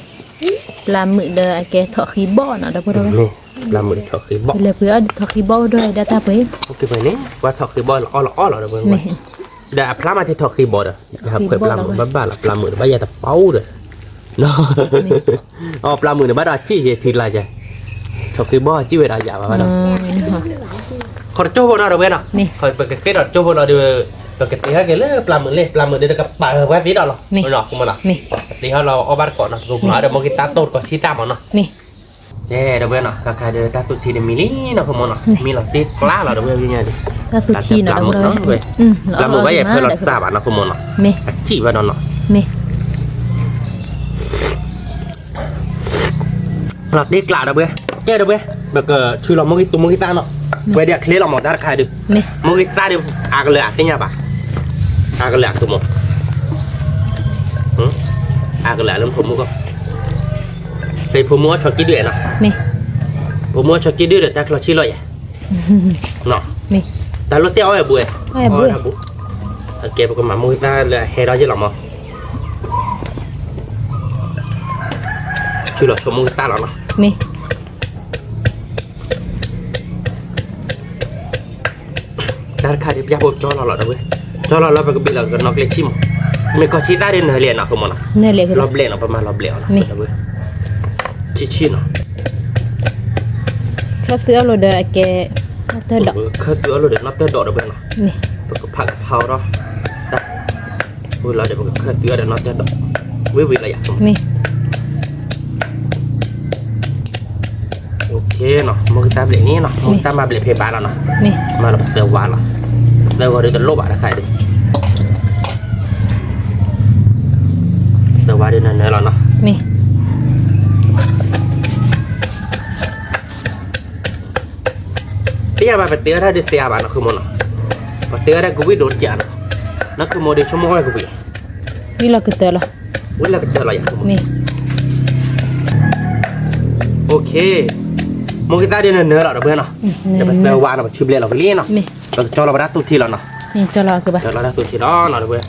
ပျၢ်မုာ်ဒီးအကဲထီၣ်ဃံဘီၣ်နီၤ ဒီပုၢ်ဝဲၢ်, ပျၢ်မုာ်ဒီးထီၣ်ဃံဘီၣ်, လဲၤပှ့ၤအီၣ်ထီၣ်ဃံဘီၣ်ဒီးဒၣ်တၢ်ပှ့ၤ, ပှ့ၤန့ၣ် ပှၤထီၣ်ဃံဘီၣ်လီၤအီၣ်လီၤအီလီၤ ဒီပုၢ်ဝဲၢ်, မ့ၢ်, ဒီးအဖျါမးထဲထီၣ်ဃ့ဘီဒီး ယဟးဖှဲးပျၢ်မုာ်ဘၣ်ဘၣ်လီၤ ပျၢ်မုာ်ဒီးဘၣ်ယၤတပီဒီး အီ ပျၢ်မုာ်န့ၣ်ဘၣ်ဒီးစံၣ်ယဲထံကျါကဲ ထီၣ်ဃ့ဘီစံၣ်ဝဲဒၣ်ယၤဘၣ်ဘၣ်ဒီး ခီတကၠိဖိနီၤဒီးဝဲနီၤ ပကဃ့ထီၣ်တကၠိဖိနီၤဒီး ပကတ့ဟဲက့ၤလၢပျၢ်မုာ်လံ ပျၢ်မုာ်ဒီးတကပၤဝဲသ့ဒီးလီၤ မ့ၢ်နီၤ တ့ဟဲလီၤအီၣ်ဘၣ်တကိးနီၤ တကိးမၤဒီး မိၣ်က့ၤသးတိၢ်တကိးဆံသၣ်မးနီၤ ဒီးဝဲနီၤ ခါခါဒီးတၢ်သူၣ်ထံန့ၣ်မံလံနီၤ ဖိမုၣ်နီၤ မံလီၤတ့ကျါလီၤဒီးဝဲ ပျၢ်မုာ်နီၤ ပျၢ်မုာ်ဘၣ်ယဲဖဲလီၤစၢ်ဘၣ်နီၤ ဖိမုၣ်နီၤ အစံၣ်ဝဲဒီးနီၤ လီၤတ့ကျါဒီးဝဲ ကဲဒီးဝဲ ပကဆူလီၤမိၣ်က့ၤသူၣ်မိၣ်က့ၤသၣ်နီၤ ဝဲဒၣ်အချ့လီၤမး တၢ်တခါဒုး မိၣ်က့ၤသၣ်ဒီး အါကလၢာ်အသ့ၣ်ညါဘၣ် အါကလၢာ်အသူၣ်မး အါကလၢာ်အလၢဖိမုၣ်ကီၢ် ဖိမုၣ်အီၣ်ဆီက့ဒုၣ်နီၤ ဖိမုၣ်အီၣ်ဆီက့ဒုၣ်ဒီးတၢ်ချီဆံးလီၤယဲ တၢ်လိၣ်သ့ၣ်အီၣ်ဝဲဘူးဝဲ အီၣ်ဝဲဘူး အကဲပကမၤမိၣ်က့ၤသၣ်လၢအဟဲဒီးယ့ၢ်လီၤမး ဆူလီၤဆိမိၣ်က့ၤသၣ်လီၤနီၤ တၢ်တခါဒုးပျၢ်ဖိကၠီလီၤလီၤဒီးဝဲ ကၠီလီၤလီၤ ပကဘ့ၣ်လီၤကနီၣ်ကျဲဆံးမး မ့ၢ်ကီၢ်ဆံးသၣ်ဒုးနၢၤလံနီၤ ဖိမုၣ်နီၤ လီၤဘျဲးနီၤ ပမၤလီၤဘျဲးအီၤနီၤ ဆံးဆံးနီၤ ခၢၣ်သုးအလီၢ်ဒီးအကဲ နီၣ်တၢၢ်ဒီး ခၢၣ်သုးအလီၢ်ဒီးနီၣ်တၢၢ်ဒီးဒီးဝဲနီၤ ပကဖးကဖးအီၤဒီး တၢ် ဝံၤလီၤဒီးပကခၢၣ်သုးအီၤဒီးနီၣ်တၢၢ်ဒီး ဝံၤဝံၤလီၤယၤ မ့ၢ် OK နီၤ မိၣ်က့ၤသၣ်ဘျဲးန့ၣ်နီၤ မိၣ်က့ၤသၣ်မၤဘျဲးဖဲဘၣ်လီၤနီၤ မၤလီၤပသၢဝါလီၤ ပသၢဝါဒုးတလိၣ်ဘၣ်တခါဒုး သၢဝါဒုးနၢၤနၢၤလီၤနီၤ မ့ၢ် သ့ၣ်ညါဘၣ် ပတဲဝဲဒၣ်ဒုးသ့ၣ်ညါဘၣ်နီၤ ဃုမီၤနီၤ ပတဲဝဲဒၣ်ကဝံၣ်ဒိၣ်တကးနီၤ နီၢ်ဃုမီၤဒုးဆိကမိၣ်ဝဲကဝံၣ် ဝံၣ်လီၤကတၢၢ်လီၤယၤ ဝံၣ်လီၤကတၢၢ်လီၤယၤ မ့ၢ် OK မိၢ်ကသၣ်ဒုးနၢၤနၢၤလီၤတဝဲနီၤ တပသၢဝါနီၤ ပဆူဘျဲၣ်လီၤကလံနီၤ ပကကၠီလီၤဝဲဒၣ်သူၣ်ထံလီၤနီၤ ကၠီလီၤဝဲဒၣ်သူၣ်ထံလီၤနီၤတဝဲ ပ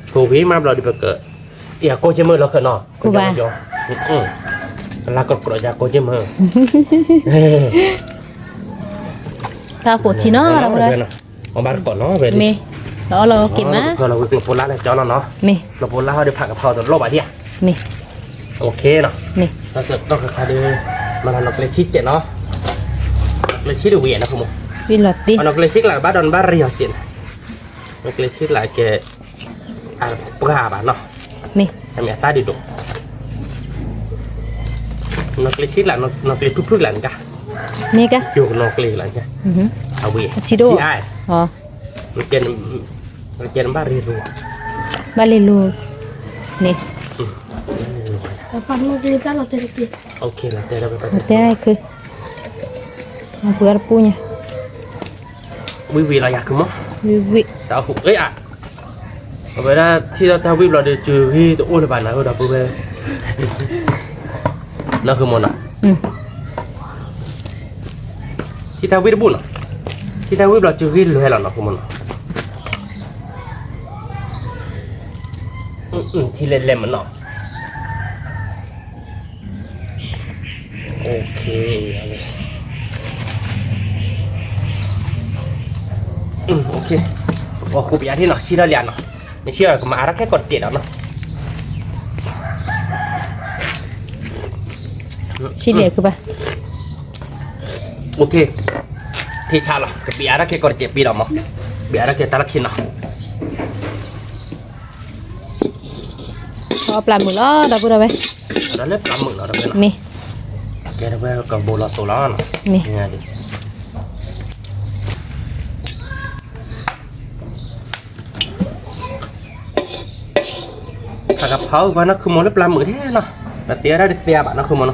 ကကၠီလီၤ ဆိဂ့ၤမးဘျီဒုးပက ယၤကိၢ်က့မုၢ်လီၤခၢၣ်နီၤ ကလါကကြၢးယၤကိၢ်က့မုၢ် တၢ်ကိးထံနီၤ အီၣ်ဘၣ်တကိးနီၤ ဝဲဒၣ် မ့ၢ် လီၤအီၣ်လီၤက့ၤမး လီၤဝံၤကျိဖိလါလၢကၠီလီၤနီၤ မ့ၢ် ကျိဖိလါဟီဒုးဖးကဖီတလိၣ်ဘၣ်ဒံးဧါ မ့ၢ် OK နီၤ မ့ၢ် တၢ်ကတီၢ်ခါခါဒုး မၤလီၤနီၢ်ကျဲဆံကဲးနီၤ နီၢ်ကျဲဆံတဝံၤနီၤ ဖိမုၣ် ဝံၤလီၤတံၢ် နီၢ်ကျဲဆံကျးဘၣ်ဒီးနဘၣ်ရံၣ်အီၤကဲးနီၤ နီၢ်ကျဲဆံကျးကဲး အပှၢ်ဘၣ်နီၤ မ့ၢ် အမ့ၢ်အသၣ်ဒုးဒိၣ် နီၢ်ကျဲဆံကျး နီၢ်ကျဲဖုၣ်ဖုၣ်ကျးန့ၣ်ကါ မ့ၢ်ကါ ယိာ်ကနီၢ်ကျဲကျးန့ၣ် အဝံၤ အဆံဒိၣ် အဆံဒိၣ် ကဲနဘၣ်ရ့လိာ် ဘၣ်ရ့လိာ် န့ၣ် တဲတဲ ပှၤတပူၤညါ ဝံၤဝံၤလီၤယၤကမီၤ ဝံၤဝံၤ တၢ်ဟူး အဝဲဒၣ်ထံၣ်ဒီးတၢ်ဝံၣ်ဘျီဒီး စုဂံၢ်တအိၣ်လၢၤဘၣ်နၤဒီပုၢ်ဝဲၢ် နီၢ်ဃုမီၤနီၤ ထံၣ်တၢ်ဝံၣ်တဘူၣ်နီၤ ထံၣ်တၢ်ဝံၣ်ဘျီစုဂံၢ်လွဲလီၤနီၤ ဃုမီၤနီၤ ထံၣ်လဲၤလဲၤမနီၤ OK ပှၤဃိပယါထံၣ်နီၤ ဆံးထီၣ်လံနီၤ မ့ၢ်ဆံးထီၣ်ကမၤအါထီၣ်ခဲကိးတစဲးဒီးနီၤ ဆံးလံကဘၣ် OK ထံဆါလီၤ ကပျးအါထီၣ်ခဲကိးတစဲးပံလီၤမး ပျးအါထီၣ်ခဲတၢ်လီၢ်ခံနီၤ ပျၢ်မုာ်လီၤ ဒီပုၢ်ဒီဝဲၢ် ဒီးလၢပျၢ်မုာ်လီၤ ဒီပုၢ်နီၤ မ့ၢ် ကဲဒီပုၢ်ဝဲၢ်ကဘိလီၤသိးလီၤနီၤ မ့ၢ် ဖးကဖီပှၤ နီၢ်ဃုမီၤလၢပျၢ်မုာ်ထဲနီၤ ပတဲဝဲဒၣ်တသ့ဘၣ်နီၢ်ဃုမီၤနီၤ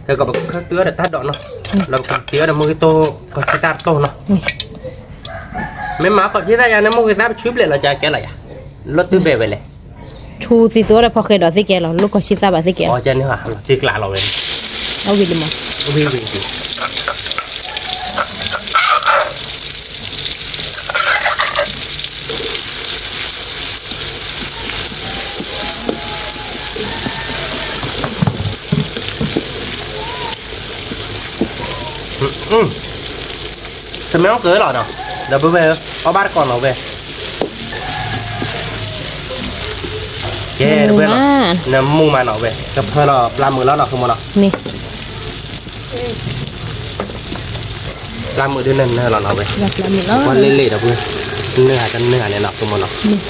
ခဲကီးပကခၢၣ်သုးအီၤဒီးတၢ်ဒိးနီၤ လီၤပကက့ၤအီၤဒီးမုၢ်ဂ့ၤတိၢ် ကီၢ်ဆံတၢ်တိၢ်နီၤ မ့ၢ်မၤကီၢ်ဆံတၢ်ယၤန့ၣ် မုၢ်ဂ့ၤသးပဆူဘျဲၣ်လီၤကကဲလီၤယၤ လီၤတုၤဘဲဝဲလဲၣ် ဆူသံသိးဒီးဖီၣ်ဃဲဒီးသ့ကဲလီၤ လၢကီၢ်ဆံတၢ်ဘၣ်သ့ကဲလီၤ အီၤကဲန့ၣ်ဟါ တ့ကျးလီၤဝဲ အဝံၤလံမး ဝံၤဝံၤ ဆမဲအီၣ်ကၢလီၤနီၤ ဒီပုၢ်ဝဲၢ်ဧၢ, အီၣ်ဘၣ်တကိးနီၤဝဲ, ကဲ ဒီပုၢ်ဝဲၢ်နီၤ, နမူမးနီၤဝဲ, ကဖၢလီၤပျၢ်မုာ်လီၤနီၤ ဃုမီၤနီၤ, မ့ၢ် ပျၢ်မုာ်ဒုးနၢၤနၢၤလီၤနီၤဝဲ, ပျၢ်မုာ်လီၤ, ပှၤလ့လ့ဒီပုၢ်, နၢၤဟးတနၢၤဟးန့ၣ်နီၤ ဃုမီၤနီၤ, မ့ၢ်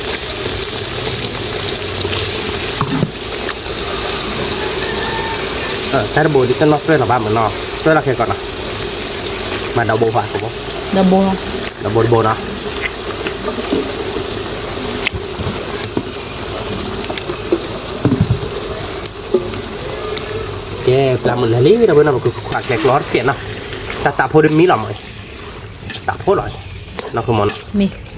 တၢ်တဘိဒ်တနီၣ်သွဲၣ်လီၤဘၣ်မုာ်နီၤ, သွဲၣ်လီၤခဲကီးနီၤ, မၤဒီဘိဟါကဘိ, ဒီဘိ, ဒီဘိတဘိနီၤ. ကဲ ပျၢ်မုာ်လၢလံ ဒီပုၢ်ဝဲၢ်နီၤ, ပကခွဲးကျဲကျီတစဲးနီၤ, တၢ်တၢ်ဖိဒုးမံလီၤမး, တၢ်ဖိလီၤ, နီၤ ဃုမီၤနီၤ, မ့ၢ်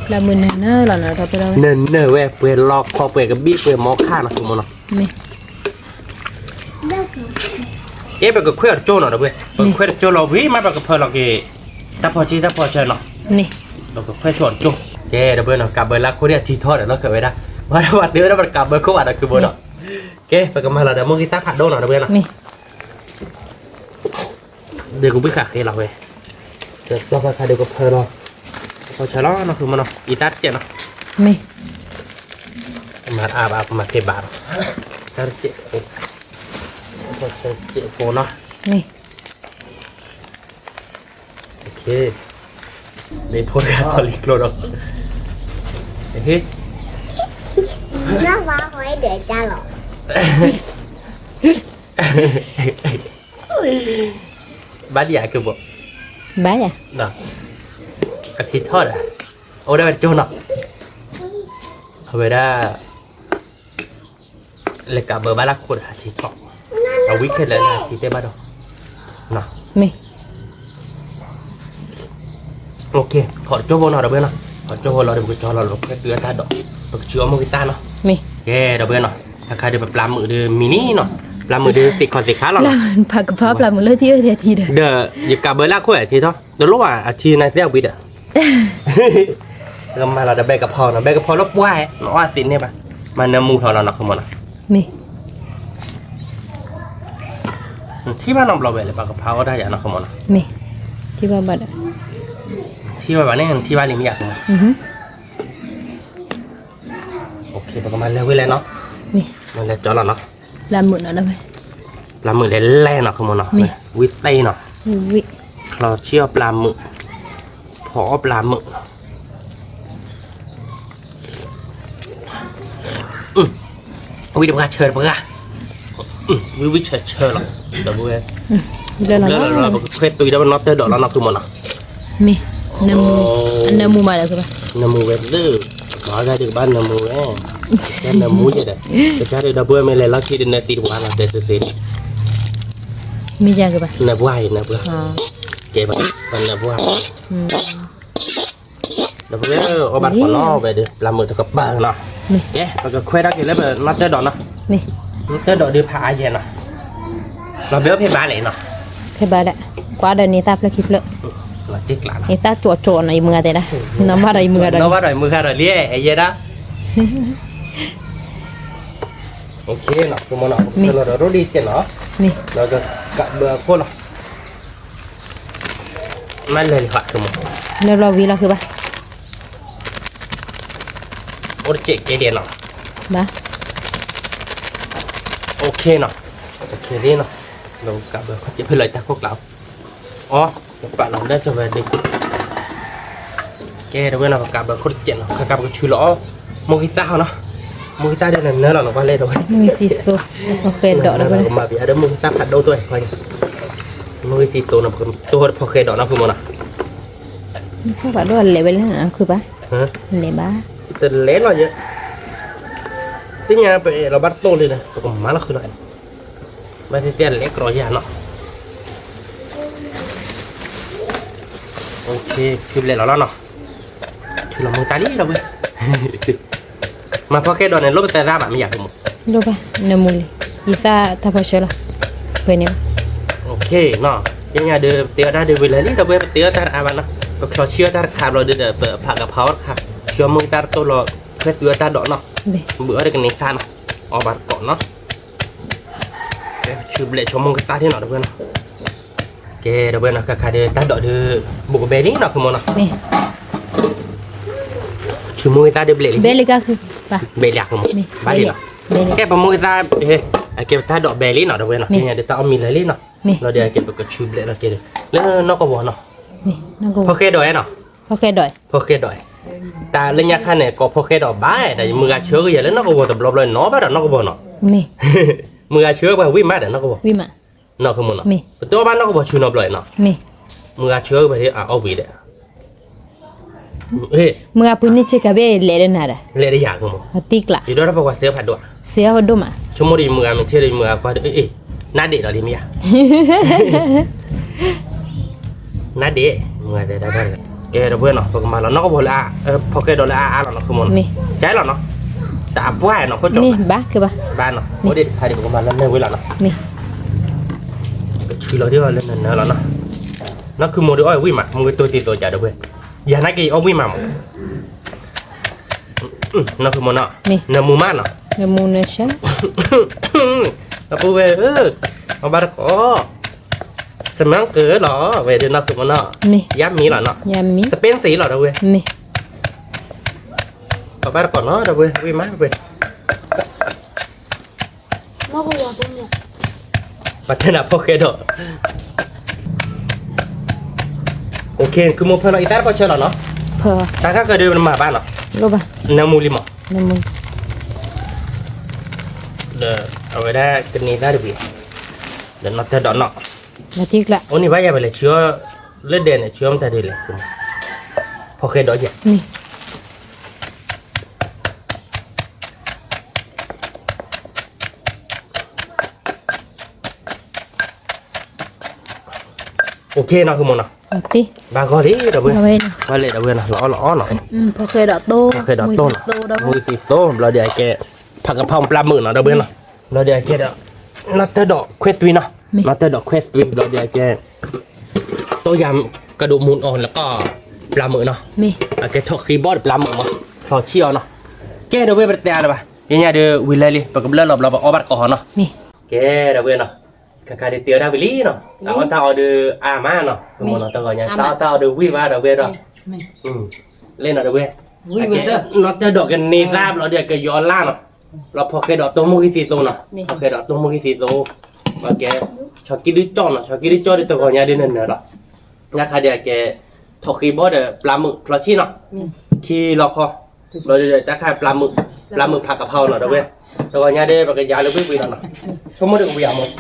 ပျၢ်မုာ်နၢၤနၢၤလီၤနီၤ, ဒီပုၢ်ဝဲၢ်, နၢၤနၢၤဝဲ ပှဲၤလီခီပှဲၤကဘံၣ်ပှဲၤမီခါနီၤ ဃုမီၤနီၤ, မ့ၢ် ကဲ ပကခွဲးအီၤတကၠိနီၤ ဒီပုၢ်ဝဲၢ်, ပကခွဲးတကၠိလီၤဝံၤ မ့ၢ်ပကဖၢလီၤက့ၤ တၢ်ဖီၣ်ကၠံ တၢ်ဖီၣ်ဆၢနီၤ, ပကခွဲးဆိအီၤတကၠိ, ကဲ ဒီပုၢ်ဝဲၢ်နီၤ, ကးဘၢလၢခိၣ်ဒံးအထံထီၣ်ဒီးလီၤ ကဝဲဒၣ်, ဝဲဒၣ်ပှၤတဲဝဲဒၣ်ပတကးဘၢခိၣ်ဘၣ်ဒီး ဃုမီၤနီၤ, ကဲ ပကမၤလီၤဒီး မိၢ်ဂံၢ်သၣ်ဖးဒိၣ်နီၤ ဒီပုၢ်ဝဲၢ်နီၤ ဒုးကဘုၣ်ဃာ်ဃဲလီၤဝဲ, ဒီးပျီၢ်ဖီခါဒုးကဖၢလီၤ, ဖီဆၢလီၤနီၤ ဃုမီၤနီၤ, အံသၣ်တကဲးနီၤ, မ့ၢ် မၤအါဘၣ် မၤကဲဘၣ်လီၤ, တၢ်တကဲးဖိ, ဖီဆၢတကဲးဖိနီၤ, မ့ၢ် မ့ၢ်ဖိဂၤခီလံကျိဒီး, နဝါဟိဒဲးကၢ်လီၤ, ဘၣ်ဒံးယၤကဘိ, ဘၣ်ယၤ, အထံထီၣ်ဒီး, အိၣ်ဒၣ်ဝဲတကၠိနီၤ, အဝဲဒၣ် လဲၤကးဘၢဘၣ်လၢခိၣ်ဒီးအထံထီၣ်, အဝံခဲလၢာ်လၢအထံတဲဘၣ်ဒီး, မ့ၢ် ခီၣ်တကၠိဖိနီၤ ဒီပုၢ်ဝဲၢ်နီၤ, ခီၣ်တကၠိဖိလီၤဒီး ပကကၠီလီၤလၢပခွဲးတုၤအတၢ်ဒိး, ပကဆူအီၣ်မိၢ်ဂံၢ်သၣ်နီၤ, မ့ၢ် ကဲ ဒီပုၢ်ဝဲၢ်နီၤ, အခါဒုးပပျၢ်မုာ်ဒုးမံၤန့ၣ်နီၤ, ပျၢ်မုာ်ဒုးသ့ၣ်ခီၣ်သ့ၣ်ခါလီၤနီၤ, ပှၤကဖၢပျၢ်မုာ်လၢထံၣ်ဝဲဒၣ်ထံဒီး, ဒီးယကးဘၢလၢခိၣ်အထံထီၣ်, တလိၣ်ဘၣ်အထံန့ၣ်သ့ၣ်အဝံၤဒီး ကမၤလီၤဒီး ဘဲကဖီနီၤ, ဘဲကဖီလၢပှၢ်ဧဲ, နအီၣ်သ့န့ၢ်ဘၣ်, မၤနၢမူထီၣ်လီၤနီၤ ဃုမီၤနီၤ, မ့ၢ် နထံၣ်ဘၣ်နီတဘျီဝဲလဲၣ် ပှၤကဖီအီၣ်တၢ်ယၤနီၤ ဃုမီၤနီၤ, မ့ၢ် ထံၣ်ဘၣ်ဘၣ်ဒီး, ထံၣ်ဘၣ်ဘၣ်န့ၣ် နထံၣ်ဘၣ်လံမ့ၢ်ယၤ ဃုမီၤ, ပကမၤလဲၤဝံၤလဲၣ်နီၤ, မ့ၢ် မၤလဲၤကၠီလီၤနီၤ, ပျၢ်မုာ်နီၤ ပျၢ်မုာ်လဲၤလဲၣ်နီၤ ဃုမီၤနီၤ, ဝံသ့နီၤ, ချီဆံၣ်အီၣ်ပျၢ်မုာ်, ဖီအီၣ်ပျၢ်မုာ်, ဝံတပှၢ်ဆၢတပှၢ်, ဝံဝံဆၢဆၢလီၤ, ဒီပုၢ်ဝဲၢ်, လၢလီၤလီၤ ပကခွဲးတုၤဒီးပနီၣ်တၢၢ်ဒီးလီၤနီၤ ဃုမီၤနီၤ, မ့ၢ် နၢမူဝဲသ့ၣ်, မၤဂၤဒုးကဘၣ်နၢမူဝဲ, တၢ်နၢမူယဲဒီး, တၢ်ဒုးဒီပုၢ်ဝဲၢ်မ့ၢ်လဲၤလီၢ်ခံ တနၢသံတပှၢ်နီၤ တဲစ့စ့, မ့ၢ်ယၤကဘၣ်, နၢပှၢ်အံၤ နၢပှၢ်, ကဲဘၣ်, နၢပှၢ် ဒီပုၢ်ဝဲၢ် အီၣ်ဘၣ်တကိးနီၤဝဲဒီး ပျၢ်မုာ်တကပၤနီၤ, ကဲ ပကခွဲးတၢ်က့ၤလၢပနီၣ်တၢၢ်ဒီးနီၤ, နီၣ်တၢၢ်ဒီးဒုးဖးအါယဲနီၤ, လီၤဘဲအိၣ်ဖဲဘၣ်လဲၣ်နီၤ, ဖဲဘၣ်ဒၣ်, ကွၢ်ဒီးန့ၣ်သၣ်ဖျၢၣ်ခံဖျၢၣ်, ယသၣ်ကၠိကၠိနီၤ ယမုၢ်ဂၤတဲဒၣ်, နီၢ်ဘၣ်ဒီးယမုၢ်ဂၤဒီး, နီၢ်ဘၣ်ဒီးယမုၢ်ဂၤဒီးလံ အယဲဒၣ် မ့ၢ် ဒီးကဘၢအခိၣ်လီၤ, မ့ၢ် လၢလီၤဝံၤလီၤဃုဘၣ်, အိၣ်တစဲးကဲဒဲးနီၤ, ဘၣ်, အိၣ်ခ့နီၤ, အိၣ်ခ့နီၤ, ဒီးကဘၢခီၣ်စဲးဖဲလီၤတၢ်ခိၣ်ကျါ, အီ ပာ်လီၤဒၢၣ်စၢၤဝဲဒၣ်, ကဲ ဒီပုၢ်ဝဲၢ်နီၤ ပကးဘၢခိၣ်တစဲးနီၤ ခါကးပကဆူလီၤအီၣ်, မိၢ်ဂံၢ်သၣ်ဟီနီၤ, မိၢ်ဂံၢ်သၣ်ဒ်နနၢလီၤနီၤ ပှၤလဲၣ်ဒီးဝဲ, မိၢ်ဂံၢ်သီ, ဖီဃဲဒိးဒီးဝဲ, ကမၤပယါဒီးမိၢ်ဂံၢ်သၣ်ဖးဒိၣ်တဝဲ, မိၢ်ဂံၢ်သီသိနီၤ ပကတိၢ်ဝဲဖီဃဲဒိးနီၤ ဖုမိၢ်နီၤ, ဖီဃဲဒိၣ်လဲၤဝဲလဲၣ် ခုဘၣ်, လဲၤဘၣ်, တလဲၤလီၤယဲ, သ့ၣ်ညါပအဲၣ်လီၤဘၣ်တတိၢ်လံဒီး ပကမၤလီၤဃုလီၤ ဘၣ်သ့ၣ်သ့ၣ်လဲၤကြီယၤနီၤ, အိၣ်ခ့ ခုဘျဲၣ်လီၤလီၤနီၤ, ခုလီၤမိၢ်သၣ်လံဒီပုၢ်ဝဲၢ်, မၤဖီဃဲဒိးန့ၣ် လိၣ်ပသၢသၣ်ဘၣ်မ့ၢ်ယၤဖိမး, လိၣ်ဘၣ်, နၢမူလံ, ယသၣ်တၢ်ဖီဆၢလီၤ, ဖဲန့ၣ်, အိၣ်ခ့နီၤ, ယညါဒုး ပတဲအီၣ်တၢ်ဒုးဝံၤလၢာ်လံဒီပုၢ်ဝဲၢ် ပတဲအီၣ်တၢ်တအါဘၣ်နီၤ, ပချီဆံၣ်အီၣ်တၢ်တခါဘျီဒုးဒီး ပဖးကဖီအီၣ်တခါ, ဆှၢမိၢ်သၣ်တတိၢ်လီၤ, ခွဲးသူအီၣ်တၢ်ဒိးနီၤ, ဘုးအီၣ်တကန့ၢ်သၣ်နီၤ, အီၣ်ဘၣ်တကိးနီၤ ဆူဘျဲၣ်ဆိမိၢ်ကသၣ်ထံနီၤ တပှဲၤနီၤ, ကဲ ဒီပုၢ်ဝဲၢ်နီၤ ခါခါဒီးတၢ်ဒိးဒုး ဘူးကဘဲလံနီၤ ဃုမိၢ်နီၤ. ဆူမိၢ်ဂ့ၤသၣ်ဒုးဘျဲးလံ, ဘဲလံကါဃု, ဘဲလံအဃုမိၢ်, ဘၣ်လံနီၤ. ကဲ ပမိၢ်ဂ့ၤသၣ်, အကဲပတၢ်ဒိးဘဲလံနီၤ ဒီပုၢ်ဝဲၢ်နီၤ, ကဲညါဒုးတၢ်အီၣ်မံၤလၢာ်လံနီၤ, လီၤဒီးအကဲပကဆူဘျဲးလီၤကဲဒုး လၢနီၢ်ကဝီၤနီၤ, ဖီၣ်ဃဲဒိးဝဲနီၤ, ဖီၣ်ဃဲဒိးဝဲ, တၢ်လၢညါခါန့ၣ် ကိးဖီၣ်ဃဲဒိးဘၣ်ဒီး မုၢ်ဂၤဆၢကယၤလၢနီၢ်ကဝီၤတဘျီဘျီနီၤ ဘၣ်ဒီးနီၢ်ကဝီၤနီၤ, မုၢ်ဂၤဆၢပှၤဝံၣ်မးဒီးနီၢ်ကဝီၤ, နီၤ ဃုမိၢ်နီၤ, ပတအီၣ်ဘၣ်နီၢ်ကဝီၤဆူနီတဘျီနီၤ, မုၢ်ဂၤဆၢပှၤအီၣ်ဝံၤဒီး မုၢ်ဂၤပှ့ၤန့ၢ်ဆ့ကၤဘ့ၣ်လဲၤဒီးနၤဒီး, လဲၤဒီးယၤ ဃုမိၢ်, တံၢ်ကျး, ယဒီးပှၤစဲးဖးဒိၣ်, စဲးဖးဒိၣ်မး, ဆိကမိၣ်ဒီးမုၢ်ဂၤမ့ၢ်ထံၣ်ဒီးမုၢ်ဂၤကွၢ်ဒီး အ့ၣ်, နါဒ့းလီၤလံမ့ၢ်ယၤ နါဒ့း, မုၢ်ဂၤတဲဒၣ်တၢ်တဂၤ, ကဲ ဒီပုၢ်ဝဲၢ်နီၤ ပကမၤလီၤနီၢ်ကဝီၤလၢအါ, ဖီၣ်ဃဲဒိးလၢအါအါလီၤနီၤ ဃုမိၢ်နီၤ, ကဲလီၤနီၤ, တအပှၢ်နီၤ ခိၣ်ကၠီ, ဘၣ်နီၤ, အိၣ်ဒံးတခါဒံး ပကမၤလီၤနၢၤဝဲလီၤနီၤ, ပဆူလီၤဒံးအီၤလၢနၢၤနၢၤလီၤနီၤ, နီၢ် ဃုမိၢ်ဒီးအီၣ်ဝံၣ်မး မုၢ်ကတိၤတံၤသိးကဒီးဝဲ, ယၤနာ်က့ၤအီၣ်ဝံၣ်မးမး နီၢ် ဃုမိၢ်နီၤ, နၢၤမူမးနီၤ, ဒီပုၢ်ဝဲၢ်ဧၢ, အီၣ်ဘၣ်တကိး, စမၢကၢလီၤ ဝဲဒုးနီၢ် ဃုမိၢ်နီၤ, ယါမံၤလီၤနီၤ, စပ့စံလီၤဒီးဝဲ, အီၣ်ဘၣ်တကိးနီၤ ဒီပုၢ်ဝဲၢ် ဝံၣ်မးဝဲ ပှၤတဲနၤဖီၣ်ဃဲဒိး, အိၣ်ခ့ ဃုမိၢ်ဖၢလီၤ အံၤတၢ်တပီၢ်ဆၢလီၤနီၤ, တၢ်ခါကဒီးနမၤဘၣ်နီၤ, နၢၤမူလံမး, ဒီးအဝဲဒၣ်ကန့ၢ်တၢ်တဘ့ၣ်, ဒီးနီၢ်တၢ်ဒိးနီၤ, အိၣ်န့ၣ်ဘၣ်ယၤဝဲလဲၣ် ဆှၢအီၤလၢဒဲးန့ၣ် ဆှၢအီၤမတၤဒ်လဲၣ်, ဖီၣ်ဃဲဒိးယၤ အိၣ်ခ့နီၤ ဃုမိၢ်နီၤ, ဘၣ်ဂီၢ်လံ ဒီပုၢ်ဝဲၢ်, ဘၣ်လဲၣ် ဒီပုၢ်ဝဲၢ်နီၤ လီၤအီၣ်လီၤအီနီၤ, ဖီၣ်ဃဲဒိးတိၢ်နီၤ, မုၢ်သံသိ ဘျီဒုးအကဲ ဖးကဖီပျၢ်မုာ်နီၤ ဒီပုၢ်ဝဲၢ်နီၤ, ဘျီဒုးအကဲဒီး နီၢ်တၢ်ဒိးခွဲးသွံနီၤ, နီၢ်တၢ်ဒိးခွဲးသွံ ဘျီဒုးအကဲ တိၢ်ယၤကဒိးမူးအီၤလၢကီၢ်ပျၢ်မုာ်နီၤ, အကဲထီၣ်ဃံဘီဒီးပျၢ်မုာ်မး ဖျီဆံၣ်အီၤနီၤ, ကဲ ဒီပုၢ်ဝဲၢ် ပတတဲအါလၢၤဘၣ်, ကဲညါဒုးဝံၤလၢလံ ပကဘျၢလီၤဘျီ ပအီၣ်ဘၣ်တကိးဟီနီၤ, ကဲ ဒီပုၢ်ဝဲၢ်နီၤ, ခါခါဒုးတ့အီၣ်တၢ်ဝံၤလံနီၤ, တၢ်အီၣ်တၢ်အီဒုးအါမးနီၤ, တဂီၤညါ တၢ်အီၣ်တၢ်အီဒုးဝံၣ်ဘၣ် ဒီပုၢ်ဝဲၢ်ဒီး လၢနီၤ ဒီပုၢ်ဝဲၢ်, နီၢ်တၢ်ဒိးကန့ၢ်သၣ် ဘျီဒုးအကယီၤလၢ်နီၤ, ဘျီဖီၣ်ဃဲဒိးတိၢ်မုၢ်ဂံၢ်သံသိနီၤ, ဖီၣ်ဃဲဒိးတိၢ်မုၢ်ဂံၢ်သံသိ, ဘျီကဲ ဆီၣ်ကံဒုးကၠီနီၤ, ဆီၣ်ကံဒုးကၠီဒီးတဂီၤညါဒုးနၢၤနၢၤလီၤ, ညါခါဒုးအကဲ ထီၣ်ဃံဘီဒီးပျၢ်မုာ်ဖျီဆံၣ်နီၤ, ခံလီၤခီ, ဘျီဒုးတၢ်ခါပျၢ်မုာ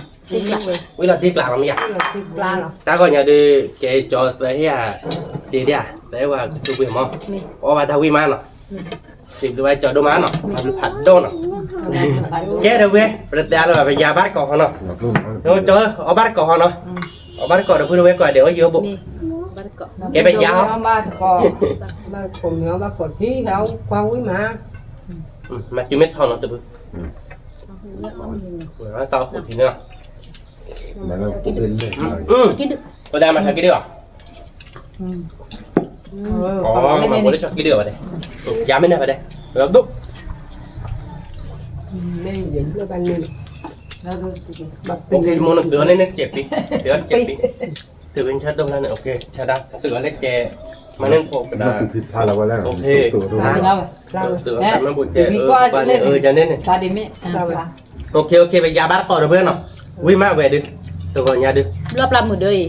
်, ပျၢ်မုာ်ဖးကဖီနီၤ ဒီပုၢ်ဝဲၢ်, တဂီၤညါဒုး ပကယၤလၢဝံၣ်ဝံၣ်လီၤနီၤ, ဆိကမိၣ်ဒုးကဝံၣ်အမိၢ်, ဝံၣ်လီၤတံၢ်ကျးလီၤမ့ၢ်ယၤ, တၢ်ဂီၤညါဒုး ကဲကၠီသၢဟ့ၣ်ဧါ, စ့ဒၣ်ဧါ, သၢဟ့ၣ်ဝဲကသူကွံာ်မး, ပအီၣ်ဘၣ်တၢ်ဝံၣ်မးနီၤ, စံးဘျုးဘၣ်ကၠီဒိၣ်မးနီၤ, ဘျုးဖးဒိၣ်နီၤ, ကဲ ဒီပုၢ်ဝဲၢ် ပတတဲအါလၢၤဘၣ် ပယၤဘၣ်တကိးဟီနီၤ, ကၠီ အီၣ်ဘၣ်တကိးဟီနီၤ, အီၣ်ဘၣ်တကိးဒီး ပုၢ်ဒီပုၢ်ဝဲၢ်ကိးဂၤဒဲး အီၣ်ယံၤအိၣ်ဘိ, ကဲ ပယၤဟီ မၤစုမ့ၢ်ထီၣ်နီၤတဘု, ပဒၣ်မၤဆီၣ်ကံဒုၣ်အီၤ, မၤဖိလၢဆီၣ်ကံဒုၣ်အီၤဘၣ်ဒဲး, ယၤမ့ၢ်န့ၣ်ဘၣ်ဒဲး, ဒိၣ်, မိၢ်နသုးအီၤန့ၣ်န့ၣ်ကဲးပံ, သုးအီၤန့ၣ်ကဲးပံ, သုးဝဲဆၢဒိၣ်ဖျါန့ၣ် ဆၢဒၣ် သုးအီၤလၢကဲး, မၤန့ၣ်ဖိကဒၣ်, သုးအီၤတၢ်မ့ၢ်ဘိးကဲး ပှၤန့ၣ် ယၤန့ၣ်န့ၣ်, ပယၤဘၣ်တကိးဒီး ပုၢ်ဝဲၢ်နီၤ, ဝံၣ်မးဝဲဒုး, တဂီၤညါဒုး, ထီၣ်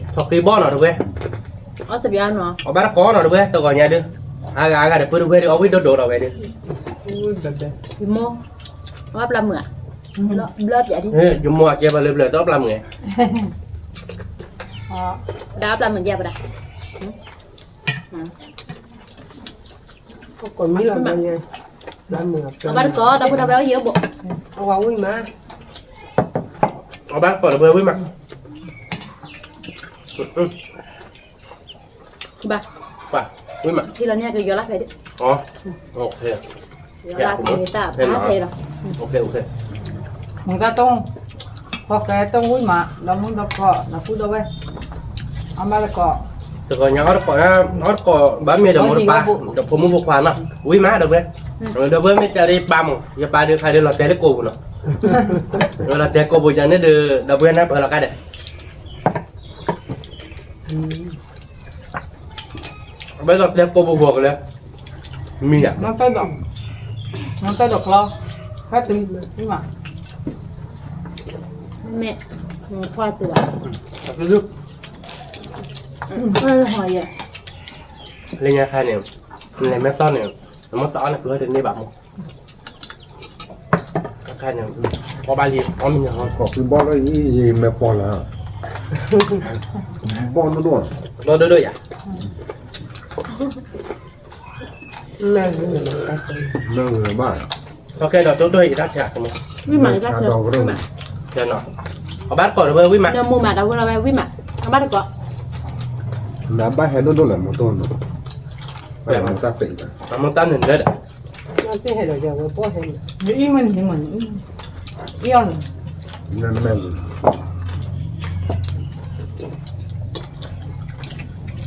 ဃံဘီနီၤ ပုၢ်ဝဲၢ်, အီၣ်ဘၣ်တကိးနီၤ ပုၢ်ဝဲၢ် တဂီၤညါဒုး, အါဂၤအါဂၤဒီး ပုၢ်ဒီပုၢ်ဝဲၢ်ဒုး အီၣ်ဝံၣ်ဒိၣ်ဒိၣ်လီၤဝဲဒုး, ယမိၢ်, အီၣ်ဘၣ်ပျၢ်မုာ်ဧါ, ဘျၢပျၢ်ဒံး, ယမိၢ်အကဲပှၤလၢပျၢၤတအီၣ်ပျၢ်မုာ်ဧါ, ဒၣ်အီၣ်ပျၢ်မုာ်ဒံးပဒၣ် အီၣ်ဘၣ်တကိး ဒီပုၢ်ဒီဝဲၢ်အီၣ်ယံၤအိၣ်ဘိ, အီၣ်ဘၣ်တကိးဒီး ပုၢ်ဝဲၢ်ဝံၣ်မး, ဘၣ်, ဝံၣ်မး, ထံလီၤန့ၣ်ကယီၤလၢဖဲဒၣ်, ယီၤလၢဖဲတၢ်ဖဲလီၤ, မုၢ်တၢ်တိၢ်, ဖီၣ်ဃဲတိၢ်ဝံၣ်မး ဒီးမုၢ်ဒီးကီး ဒီပုၢ်ဒီဝဲၢ်, အီၣ်ဘၣ်တကိး, တဂီၤညါအီၣ်တကိး, အီၣ်တကိး ဘၣ်မ့ၢ်ဒီးမိၢ်တပၢ်, ဒီးဖိမုၣ်ဖိခွါနီၤ, ဝံၣ်မးဒီပုၢ်ဝဲၢ်, ဒီပုၢ်ဝဲၢ်မ့ၢ်ကဲဒ်ပၢ်မး ယပၢ်ဒုးခါဒုးလီၤတဲာ်လၢကိာ်ပူၤနီၤ, လီၤတဲာ်ကိာ်ပူၤယၤန့ၣ်ဒုး ဒီပုၢ်ဝဲၢ်န့ၣ်ပှဲၤလီၤကါဒဲး ဘၣ်ဒီးကျဲကိးပဂီၤကလဲၣ်, မံၤယၤ, မၤတၢ်ဒီး, မၤတၢ်ဒီးကျီ, ဖဲတုၤမး, မ့ၢ်, ခွါတုၤဘၣ်, လၢညါခါန့ၣ်, လဲၤမဲာ်တီၢ်န့ၣ်, နမ့ၢ်တအီၣ်န့ၣ် ပှၤတန့ၢ်ဘၣ်မး, ခါန့ၣ်, အီၣ်ဘၣ်လံ, အီၣ်မ့ၢ်ညါဟီ, ကီၢ်ဖံဘီလၢအံၤ ယမဲာ်ပီၢ်လၢ, ဘီၣ်ဒိၣ်ဒိၣ်, ဘီၣ်ဒိၣ်ဒိၣ်ယၤ မ့ၢ်ဂ့ၤဘၣ်, ထီၣ်ခဲဒီးဒိၣ်ဒိၣ်အံၤတၢ်ဆါ, ဝံၣ်မးတၢ်ဆါ, အဘၣ်တကိးဒီးဝဲဝံၣ်မး, နမိၢ်မးတၢ်ဝဲလီၤဝဲဝံၣ်မး, အဘၣ်တကိး, နဘၣ်ဟဲဒိၣ်ဒိၣ်လဲၣ်မူတိၢ်နီၤ, ပမူတၢ်ပ့း, မူတၢ်နၢၤနၢၤဒီး နအံၤမ့ၢ်န့ၣ်မ့ၢ်န့ၣ်, အံၤအီၤန့ၣ်,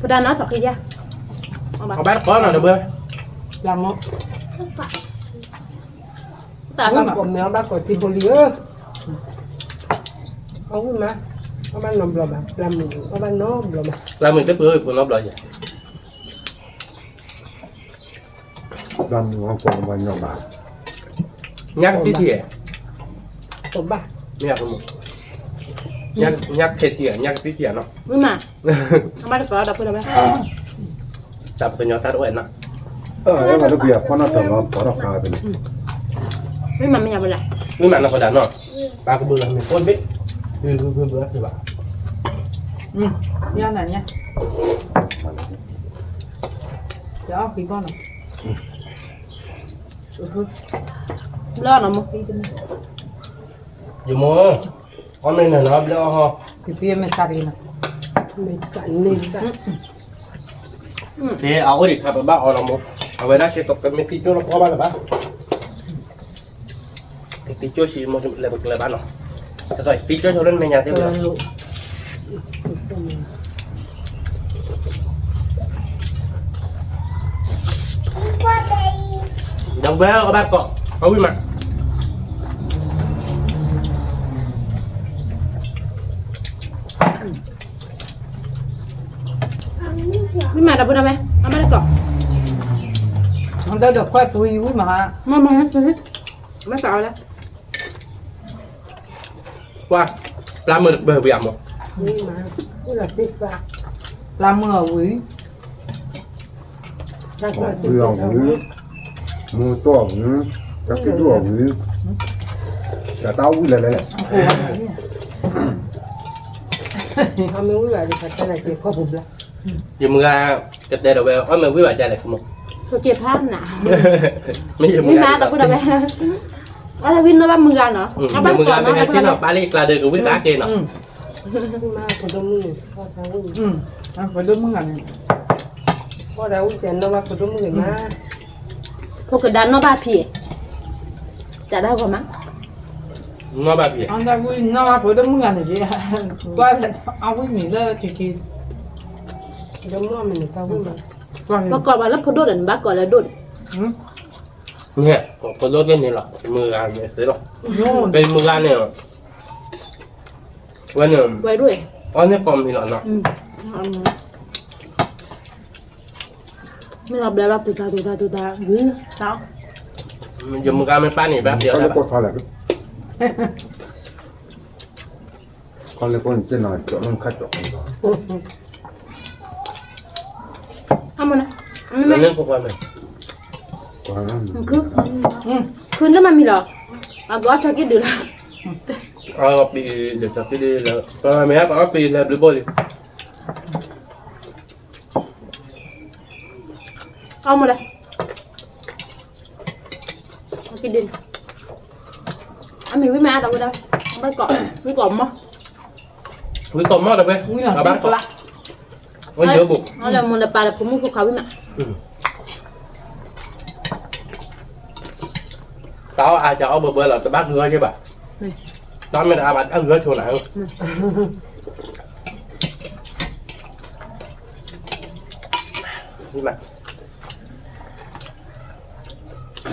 ပတၢ်နီၣ်ထီၣ်ကယၤ, အဘၣ်တကိးနီၤတဘၢ, တၢ်မ့ၢ်, တၢ်မ့ၢ်ကိးမဲာ်အဘၣ်ကိးထံဖိလံဧၢ, အဝံၣ်မး, အဘၣ်နီတဘျီဘၣ်, ပျၢ်မုၢ်အဘၣ်နီတဘျီဘၣ်, ပျၢ်မုၢ်တပၢၢ်ဖိနီတဘျီယၤ ပျၢ်မုၢ်အီၣ်ကိးဘၣ်ညီဘၣ်, ညၣ်ကသံၣ်ထံၣ်, မ့ၢ်, ညၣ်ခဲထံၣ်, ညၣ်ကသံၣ်ထံၣ်နီၤ, ဝံၣ်မး, အဘၣ်တကိးဒီးဖိဒီးဝဲ, တၢ်ပကညီတၢ်တအိၣ်နီၤ, အဲၣ်ဘၣ်လၢပယီၤဖီၣ်နီၣ်ထီၣ်လီၤ ပီၤထီၣ်ခါဝဲဖဲန့ၣ်, ဝံၣ်မးမ့ၢ်ယၤဝဲလဲၣ်, ဝံၣ်မးနီၤဃိဒၣ်နီၤ, ပၢ်ကဘုးလၢမ့ၢ်အိၣ်တဘ့ၣ်, ဘုးဘုးဘုးဘုးဘၣ်, ညါနၤညါ, ယအီၣ်ဃံဘီနီၤ, ဘျီနီၤမိၢ်, ယမိၢ်, အီၣ်မ့ၢ်နၤနီၤ ဘျီအီၣ်ဟီ, တသံမ့ၢ်စးတဂ့ၤနီၤ, မ့ၢ်တကးန့ၣ်တကး, သ့အအိၣ်ဒံးခါပဘၣ်အီၣ်လီၤမိၢ်, အဝဲဒၣ်ကဲကမ့ၢ်သံကၠိလီၤပီၢ်ဘၣ်လၢၤဘၣ်, ကသံကၠိဆံးမိၢ်လဲၤပကျၢၤဘၣ်နီၤ, သံကၠိဆိလၢမဲာ်ညါသ့ၣ်လီၤ ဒီးဝဲအဘၣ်တကိး, အဝံၣ်မး, ဝံၣ်မးဒီပုၢ်ဒီဝဲၢ်, အဘၣ်တကိး, ဒီးခွဲးပူၤဝံၣ်မး, မ့ၢ်မ့ၢ်, မ့ၢ်သးဝဲလဲၣ်, ကွၢ်, ပျၢ်မုၢ်တပၢၢ်ဝံၤအမိၢ်, ပျၢ်မုၢ်အဝံၤ, မူတီၢ်အဝံၤ, တၢ်ကံၢ်ဒိၣ်အဝံၤ, တၢ်တၢ်ဝံၣ်လၢလဲၣ်လဲၣ်, ယမုၢ်ဂၤကတဲဒီးဝဲ အီၣ်မ့ၢ်ဝံၣ်ဘၣ်ဒ်လဲၣ်, မ့ၢ်ယမုၢ်ဂၤ, အီၣ်ဝံၣ်နီၢ်ဘၣ်မုၢ်ဂၤနီၤ, ယမုၢ်ဂၤမ့ၢ်ဟဲထံၣ်နီၤ ပၢ်လၢယကျါဒီး ကဝံၣ်သးက့ၤနီၤ, ဖိဒိၣ်မုၣ်ဂၤန့ၣ်, ဖိကဒါနီၢ်ဘၣ်ဖံး, တၢ်ဒၣ်ဂီၤမး, နီၢ်ဘၣ်ဖံး, နီၢ်ဘၣ်ဖိဒိၣ်မုၣ်ဂၤန့ၣ်, ကွၢ်, အဝံၣ်မံၤလၢခံခံ, ပကိးဘၣ်လၢဖိဒိၣ်ဒီး နဘၣ်ကိးလၢဒိၣ်န့ၣ်, န့ၣ်, ဖိဒိၣ်သ့ၣ်န့ၣ်လီၤ, မုၢ်ဂၤန့ၣ်သ့လီၤ, ပမုၢ်ဂၤန့ၣ်, ဝဲန့ၣ်, အီၣ်န့ၢ်ကိးမံၤလီၤနီၤ, မ့ၢ်လီၤဘျါလီၤ တူၢ်တၢ်တူၢ်တၢ်တူၢ်တၢ်, ယမုၢ်ဂၤမ့ၢ်ပၢ်န့ၣ် ဘၣ်ပျဲလၢ, ခီလၢကိးနက့နီၤ ကၠီလၢခါကၠီ, အမန, ခု, ခုနမၤမံၤလီၤ, အကအီၣ်ဆီက့ဒုးလီၤ, အီၣ်ပံၤလၢဆီက့ဒုးလီၤ, မ့ၢ်အီၣ်ပံၤလၢဘျုးဘိလံ, အီၣ်မလဲၣ်, အမ့ၢ်ဝံၣ်မးဒီးဝဲဒၣ်, ဝံၣ်ကိးမီၢ်, ဝံၣ်ကိးမီၢ်ဒီးဝဲ, ဝံၣ်လီၤဘၣ်ကိး, ဝံၣ်ယိဘိ, အီၣ်လၢမိၢ်လၢပၢ်လၢဖိမုၣ်ဖိခွါဝံၣ်မး, တၢ်အီၣ်အါကၢ်အီၣ်ဘၢဘၢလီၤ တဘၣ်ဂုာ်အီၣ်က့ဘၣ်, တၢ်မ့ၢ်တအါဘၣ် တၢ်ဂုာ်အီၣ်ဆိနၤဧၢ, ဝံၣ်မး န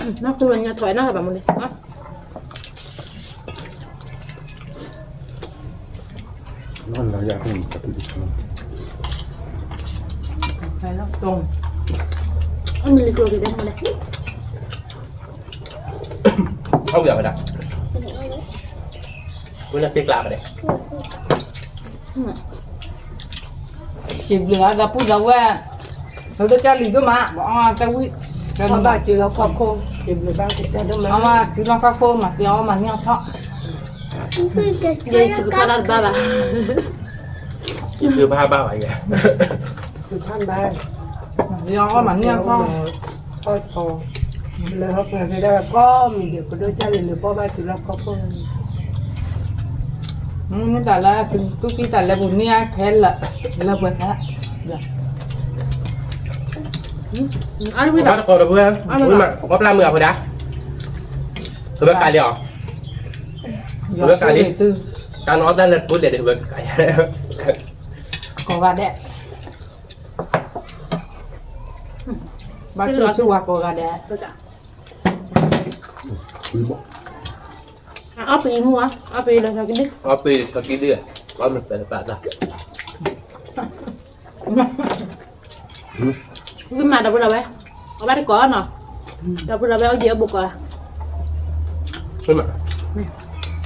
ီၢ်သူဝဲညါထွဲနီၢ်ဘၣ်မူန့ၣ်, နီၢ်လၢယၤဖဲန့ၣ် တၢ်ကံၢ်တဆူ, အမ့ၢ်လံကျိၤက့ၤဒဲးမလဲၣ်, အဝဲဒၣ်, ဝဲလၢသ့ကျးကဒဲး, စံးဘျုးအသးပူၤသးဝဲၢ်, ပဒိၣ်ကၢ်လံၤဒိၣ်မး, ဘၣ်အီၣ်တၢ်ဝံၣ်, ဘၣ်ဘၣ်တုၤလီၤခီၣ်ခိၣ်, စံးဘျုးဘၣ်ကစၢ်ဒိၣ်မး, အီၣ်မးတုၤလီၤခီၣ်ခိၣ် မၤသံအီၣ်မၤန့ၢ်အီၣ်ထီၣ်, ယဲယထုးဖးတၢ်တဘၣ်ဘၣ်, ယထုးဖးဘၣ်ဘၣ်ယဲ, ထုးဖးဘၣ်, မၤသံအီၣ်မၤန့ၢ်အီၣ်ထီၣ်, အီၣ်ထီၣ်, လၢဟီၣ်ခိၣ်က့ၤဒၣ်ကိးမံၤဒဲး ပဒိၣ်ကၢ်လံၤလၢပီၣ်ဘၣ်တုၤလီၤခီၣ်ခိၣ် မ့ၢ်တၢ်လၢသုသူၣ်ကံၢ်သးလဲပူၤန့ၢ်အါခဲလၢာ်, လၢပှဲၤခဲ, အါတကီၢ်ဒီးပဝဲ, ပှၤပျၢ်မုာ်အဃိဒၣ်, ပဝဲကးလံအီၤ, ပဝဲကးလံ, တၢ်နအီၣ်တၢ်လၢပှဲၤဒဲးဒီးပဝဲကးလံ, ကိးဂၤဒဲး, ဘၣ်ဆိၣ်ဆိၣ်ဝဲကိးဂၤဒဲး, အီၣ်ပအံၤမူဧါ, အီၣ်ပအံၤလၢထီၣ်ကံဒု, အီၣ်ပအံၤထီၣ်ကံဒု, အီၣ်မ့ၢ်ပှဲၤတပာ်တၢ်, ဝံၣ်မးဒီပုၢ်ဒီဝဲၢ်, အီၣ်ဘၣ်တကိးနီၤ, ဒီပုၢ်ဒီဝဲၢ်အီၣ်က့ၤအဘိကိး, ဝံၣ်မး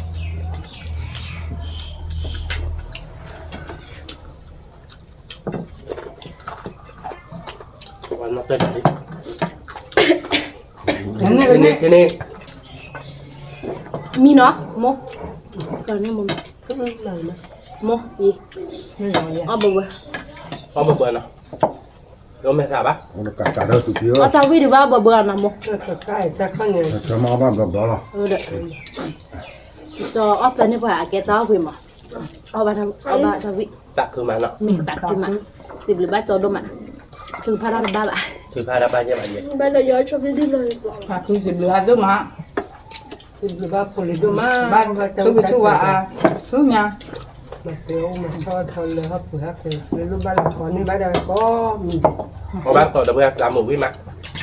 မံနီၤ, မိၢ်, မိၢ်အံၤ, အီၣ်ဘၢဘၢ, အီၣ်ဘၢဘၢနီၤ, အီၣ်တၢ်ဝံၣ်ဒံးဘၣ်ဘၢဘၢနီၤမိၢ်, တၢ်အီၣ်သၢန့ၢ်ပှၤအကဲတၢ်အီၣ်ဝံၣ်မး, အီၣ်ဘၣ်တၢ်ဝံၣ်, တၢ်ခုမးနီၤ, တၢ်ခုမး, စံးဘျုးဘၣ်ကၠီဒိၣ်မး, ထုးဖးတၢ်တဘၣ်ဘၣ်, ထုးဖးတၢ်ဘၣ်ယဲဘၣ်ယဲ, တၢ်ခုစံးဘျုးအဒိၣ်မး, စံးဘျုးဘၣ်ဖိလံၤဒိၣ်မး, ဘၣ်ဆိၣ်ဂ့ၤဆိၣ်ဝါအါ, ဆူညါ, မၤသ့အီၣ်မၤဆီထီၣ်လၢဟီၣ်ပူၤဟီၣ်ပူၤ လၢလိၣ်ဘၣ်လၢကိးန့ၢ်ဘၣ်ဒၣ်ကိးမံၤဒဲး, အီၣ်ဘၣ်ကိးဒီပုၢ်ဝဲၢ်ပျၢ်မုာ်ဝံၣ်မး,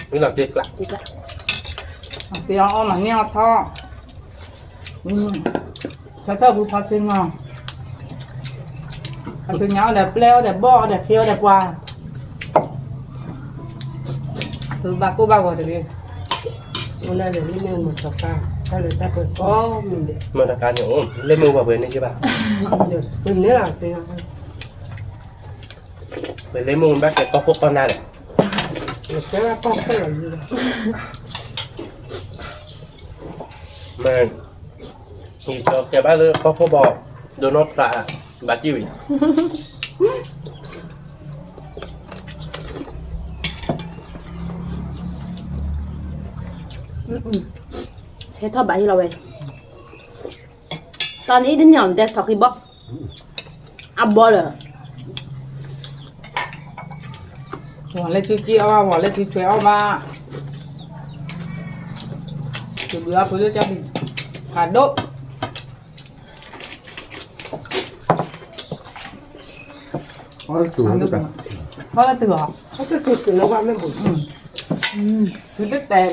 ဝံၣ်လီၤသ့ကျး, မၤသ့အီၣ်အီၣ်မၤန့ၢ်အီၣ်ထီၣ်, ဆီထီၣ်ပူၤဖီဆ့နီၤ, ဖီဆ့ညါအီၣ်ဒီးပျဲၢ်အီၣ်ဒီးဘီၣ်အီၣ်ဒီးခ့အီၣ်ဒီးပှၤ, သုဘၣ်ကိၢ်ဘၣ်ဂီၤတဂ့ၤ, အိၣ်လၢဒီးလၢမ့ၢ်မတၤကါ, တၢ်လၢတၢ်ပှဲၤကိးမံၤဒဲး, မတၤကါန့ၣ်အိၣ် လၢမ့ၢ်ဝဲပှဲၤန့ၣ်က့ဘၣ်, ပန့ၢ်လီၤသ့, ပလၢမ့ၢ်ဘၣ်ကဲကီၢ်ခိၣ်ကီၢ်နၢ်ဒီး, ကဲကီၢ်ခိၣ်လီၤ, မ့ၢ် ယကဲဘၣ်လၢကီၢ်ခိၣ်ဘီ, ဒိးနီၢ်သး, ဘၣ်တံၢ်ဝံၤ, ဟဲထီၣ်ဘၣ်ဟံၣ်လီၤဝဲ, တၢ်န့ၣ်အံၤတညၣ်တဲထီၣ်ဃံဘီ, အဘီလၢ ဝၤလၢစုစ့အီၣ်ဘၣ်, ဝၤလၢစုထွဲအီၣ်ဘၣ်, ယဘုးအီၣ်ဖိလၢကၢ်ဘံၣ်, ဖးဒိၣ်, ဖီလၢတုၤလီၤ, ဖီလၢတုၤလီၤ, သုတတဲဒီး,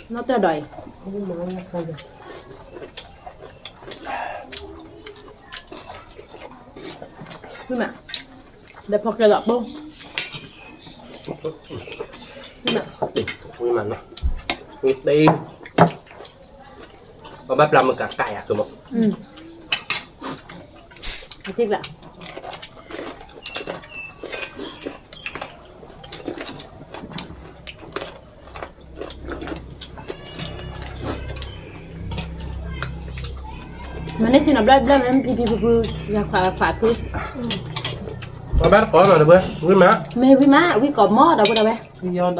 နီၢ်တၢ်ဒီးအံၤ ဝံၣ်မး, ဒီးဖီကဲလီၤပိၢ်, ဝံၣ်မး, ဝံၣ်မးနီၤ, ဝံၣ်သ့, ပဘၣ်ပျၢ်မုာ်ကးကါယၤကမီၤ, အထံကျါ မ့ၢ်န့ၢ်ဆ့ၣ်နီၤဘျၢဘျၢမ့ၢ်ဖံဖံဖုဖု, ယၤခွးခွးခု, ပဘၣ်တကိးနီၤတဘၣ်, ဝံၣ်မး, မ့ၢ်ဝံၣ်မး, ဝံၣ်ကိးမီၤဒီးပဝဲ, ယီၤဒီး, ယီၤဘၣ်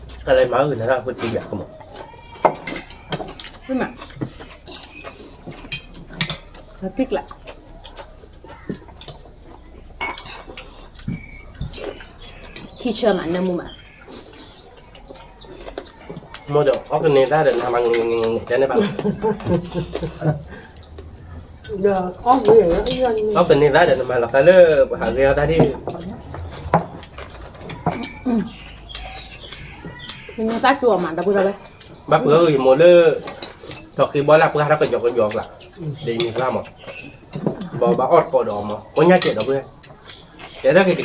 တၢ်လၢမၤအုၣ်နၤတၢ်ဖိတံၢ်ယၤကမီၤ, ဝံၣ်မး, တံၢ်ကျါ, ထံဆၢမးနၢမူမး မ့ၢ်ဒီး အီၣ်ကန့ၢ်တၢ်ဒီးနမၤ ကဲန့ၣ်ဘၣ်, အီၣ်ကန့ၢ်တၢ်ဒီးနမၤလီၤသးလၢ ပှၤဟးဂ့ၤအီၣ်တၢ်ဒ်, နတၢ်ကၠိအီၤမး ဒီပုၢ်ဒီဝဲၢ်, ဘၣ်ပှဲၤဂ့ၤမိၢ်လၢ ထီၣ်ဃ့ဘီလၢပှၢ်ထီၣ်ကယီကယီကျါ, ဒ်မ့ၢ်ကျါမး, ဘီဘၣ်အီၣ်တကိးဒီးအီၤမး, ကိးညါကဲးဒီးဖဲ, တဲထီၣ်က့ၤကစၢ်ဂီၤလီၤ,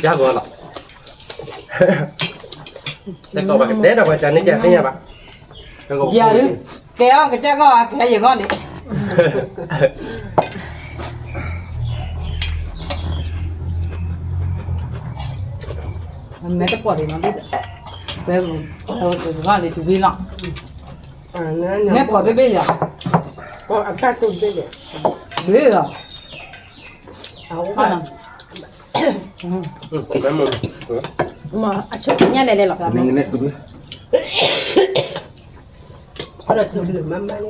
တဲကီးဘၣ်ကတဲဒီးပှၤကန့ၣ်ကသ့ၣ်ညါဘၣ်, ယၤဒုး, ကဲအီၤကစၢ်ဂီၤအကဲယဂီၢ်န့ၣ် မ့ၢ်တပီၢ်ဒံးနီၤ, ဝဲ, ဂီၢ်လံတဝံၤလီၤ, နဲပီၢ်ဘ့ၣ်ဘ့ၣ်လံ, အတၢ်တိၢ်ဘ့ၣ်လံ, ဘ့ၣ်လီၤ, အဆိကတၢၢ်ညါလဲၤလဲၤလီၤ, အီၣ်ဒီးတုၤလၢမးမးန့ၣ်,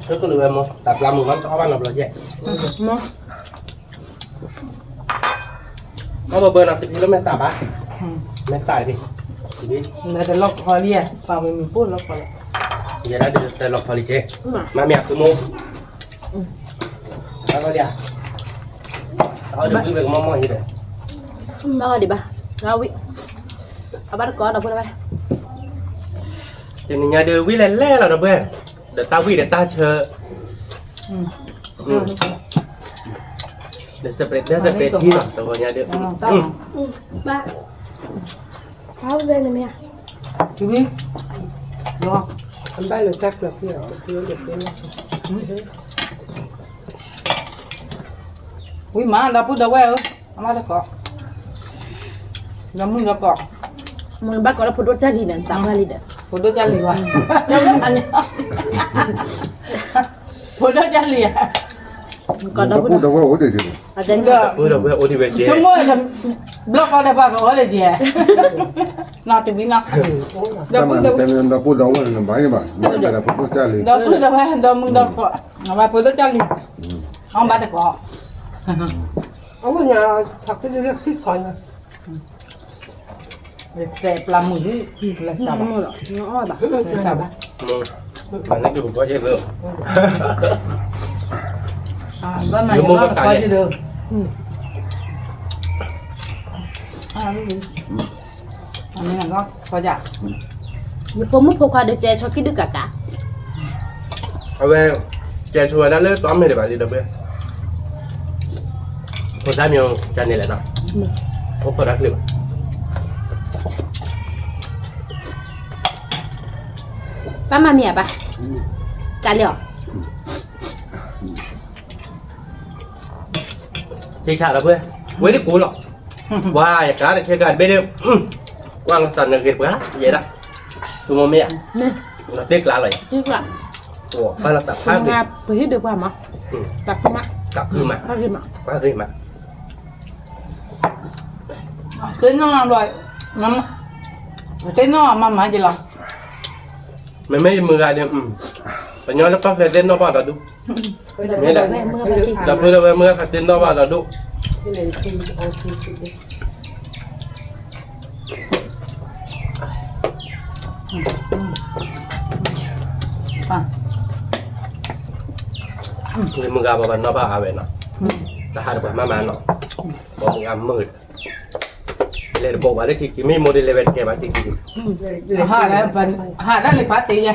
ဆိကတၢၢ်ဝဲမး တၢ်ပျၢ်မုၢ်မးတအီၣ်ဘၣ်နီတဘျီယဲၢ်, အီၣ်ဘၣ်ဘၣ်နီၤ တဖံလၢမဲာ်သၣ်ဘၣ်, မဲာ်သၣ်တဖံ, မဲာ်တလီၢ်ခီလံ, ပာ်ဝဲမုၢ်ပိၢ်လီၢ်ခီလီၤ, ယဲဒၣ်ဒုးတလီၢ်ခီလံက့, မၤမ့ၢ်အသုမိၢ်, အီၣ်လံဧါ, အီၣ်ဒီးဝံၣ်ဝဲကမီၢ်မီၢ်ယဲဒီး, ဘၣ်အီၣ်ဒံးဘၣ်, ဝံၣ်, အဘၣ်တကိးဒီပုၢ်ဝဲၢ်, တနံၤညါဒုးဝံၣ်လဲၣ်လဲၣ်လီၤဒီပုၢ်ဝဲၢ်, ဒီးတၢ်ဝံၣ်ဒီးတၢ်ဆၢ ဒီးစပရ့း ဒီးစပရ့းထံလီၤ တဂီၤညါဒုး, ဘၣ်, ဟါဝဲန့ၣ်မ့ၢ်, တုၤဝံၤ, ဘၣ်လၢတၢ်ကျၢၤဖံးအီၤ, ဝံၣ်မး ဒီပုၢ်ဒီဝဲၢ်ဧၢ, အမါတကိး, ဒီမုၢ်ဒီကိး, မ့ၢ်ဘၣ်ကိးလၢဖိဒိၣ်ကၢ်လံၤဒီး တၢ်ဘၣ်လံဒီး, ဖိဒိၣ်ကၢ်လံၤဘၣ်, ဖိဒိၣ်ကၢ်လံၤဧါ, ဒီပုၢ်ဒီဝဲၢ်အိၣ်ဒံးဝဲကဲ, ဆိကမိၣ်, ဘျီၣ်ဃီဒီးပှၤကအိၣ်လၢကဲ, နီၢ်တမံၤနီၢ်, ဒီပုၢ်ဒီဝဲၢ်, ဒီပုၢ်ဒီဝဲၢ်န့ၣ်ဘၣ်ဘၣ်, ဒီပုၢ်ဒီဝဲၢ် ဒီမုၢ်ဒီကိး, အဝဲဖိဒိၣ်ကၢ်လံၤ, အီၣ်ဘၣ်တကိး, အဝဲညါ, ဆးကလၢခံခီညါ ပျၢ်မုၢ်လံ, လၢစးဘၣ်, လၢစးဘၣ်, မ့ၢ်န့ၣ်ကဘၣ်ကဲလၢ, ဘၣ်မၤန့ၣ်လီၤတကီယဲၢ်လၢ, အမ့ၢ်နီၢ်, ယဖိမုၣ်ဖိခွါဒီးကဲဆီခံဒုၣ်ကးကး, အဝဲ, ကဲဆိဝဲဒၣ်လၢတီမဲာ်ဒံးဘၣ်လံဒီပုၢ်ဝဲၢ်, ဖိသၣ်မ့ၢ်ကန့ၣ်လဲၣ်နီၤ, အိၣ်ခိးတၢ်ချ့ဘၣ် ဘၣ်မၤမ့ၢ်ဧါဘၣ်, ကးလံအီၤ, က့ၤဆၣ်ဒီပုၢ်ဝဲၢ်, ဝဲဒၣ်ကိးလီၤ, ပှၤယကါတခဲကါတဘ့ၣ်ဒၣ်, ကွၢ်လီၤသးနဂ့ၤပှၤယဲဒၣ်, ဆိကမိၣ်မ့ၢ်ဧါ, လီၤတ့ၢ်ကျါလီၤယဲ, ပှၤလီၤသးဖးဂ့ၤ, ပဟ့ၣ်ဒုးပှၤမး, ကးခုမး, ကးခုမး, ပှၤဂ့ၤမး, သ့ၣ်နီၣ်, သ့ၣ်နီၣ်မးမးက့ၤလီၤ, မ့မ့ၢ်ယမုၢ်ဂၤဒီး, ပညီလၢကီၢ်ချၢသ့ၣ်နီၣ်ဘၣ်ဒီးဒူၣ်, မ့ၢ်ဒီး, ဒီပုၢ်ဒီဝဲၢ်မုၢ်ဂၤသ့ၣ်နီၣ်ဘၣ်ဒီးဒူၣ်, မုၢ်ဂၤဘၣ်ဘၣ်နီၣ်ဘၣ်အါဝဲနီၤ, တဟးတပှၤမၤမၤနီၤ, ဘၣ်မုၢ်ဂၤမုၢ်, လဲၤတဘိးဘၣ်လၢထံခံ မ့ၢ်မိၢ်ဒ်လဲၤဝဲတကဲဘၣ်ထံခံ, ဟးတၢ်န့ၣ်ဖးတ့ၢ်ယဲ,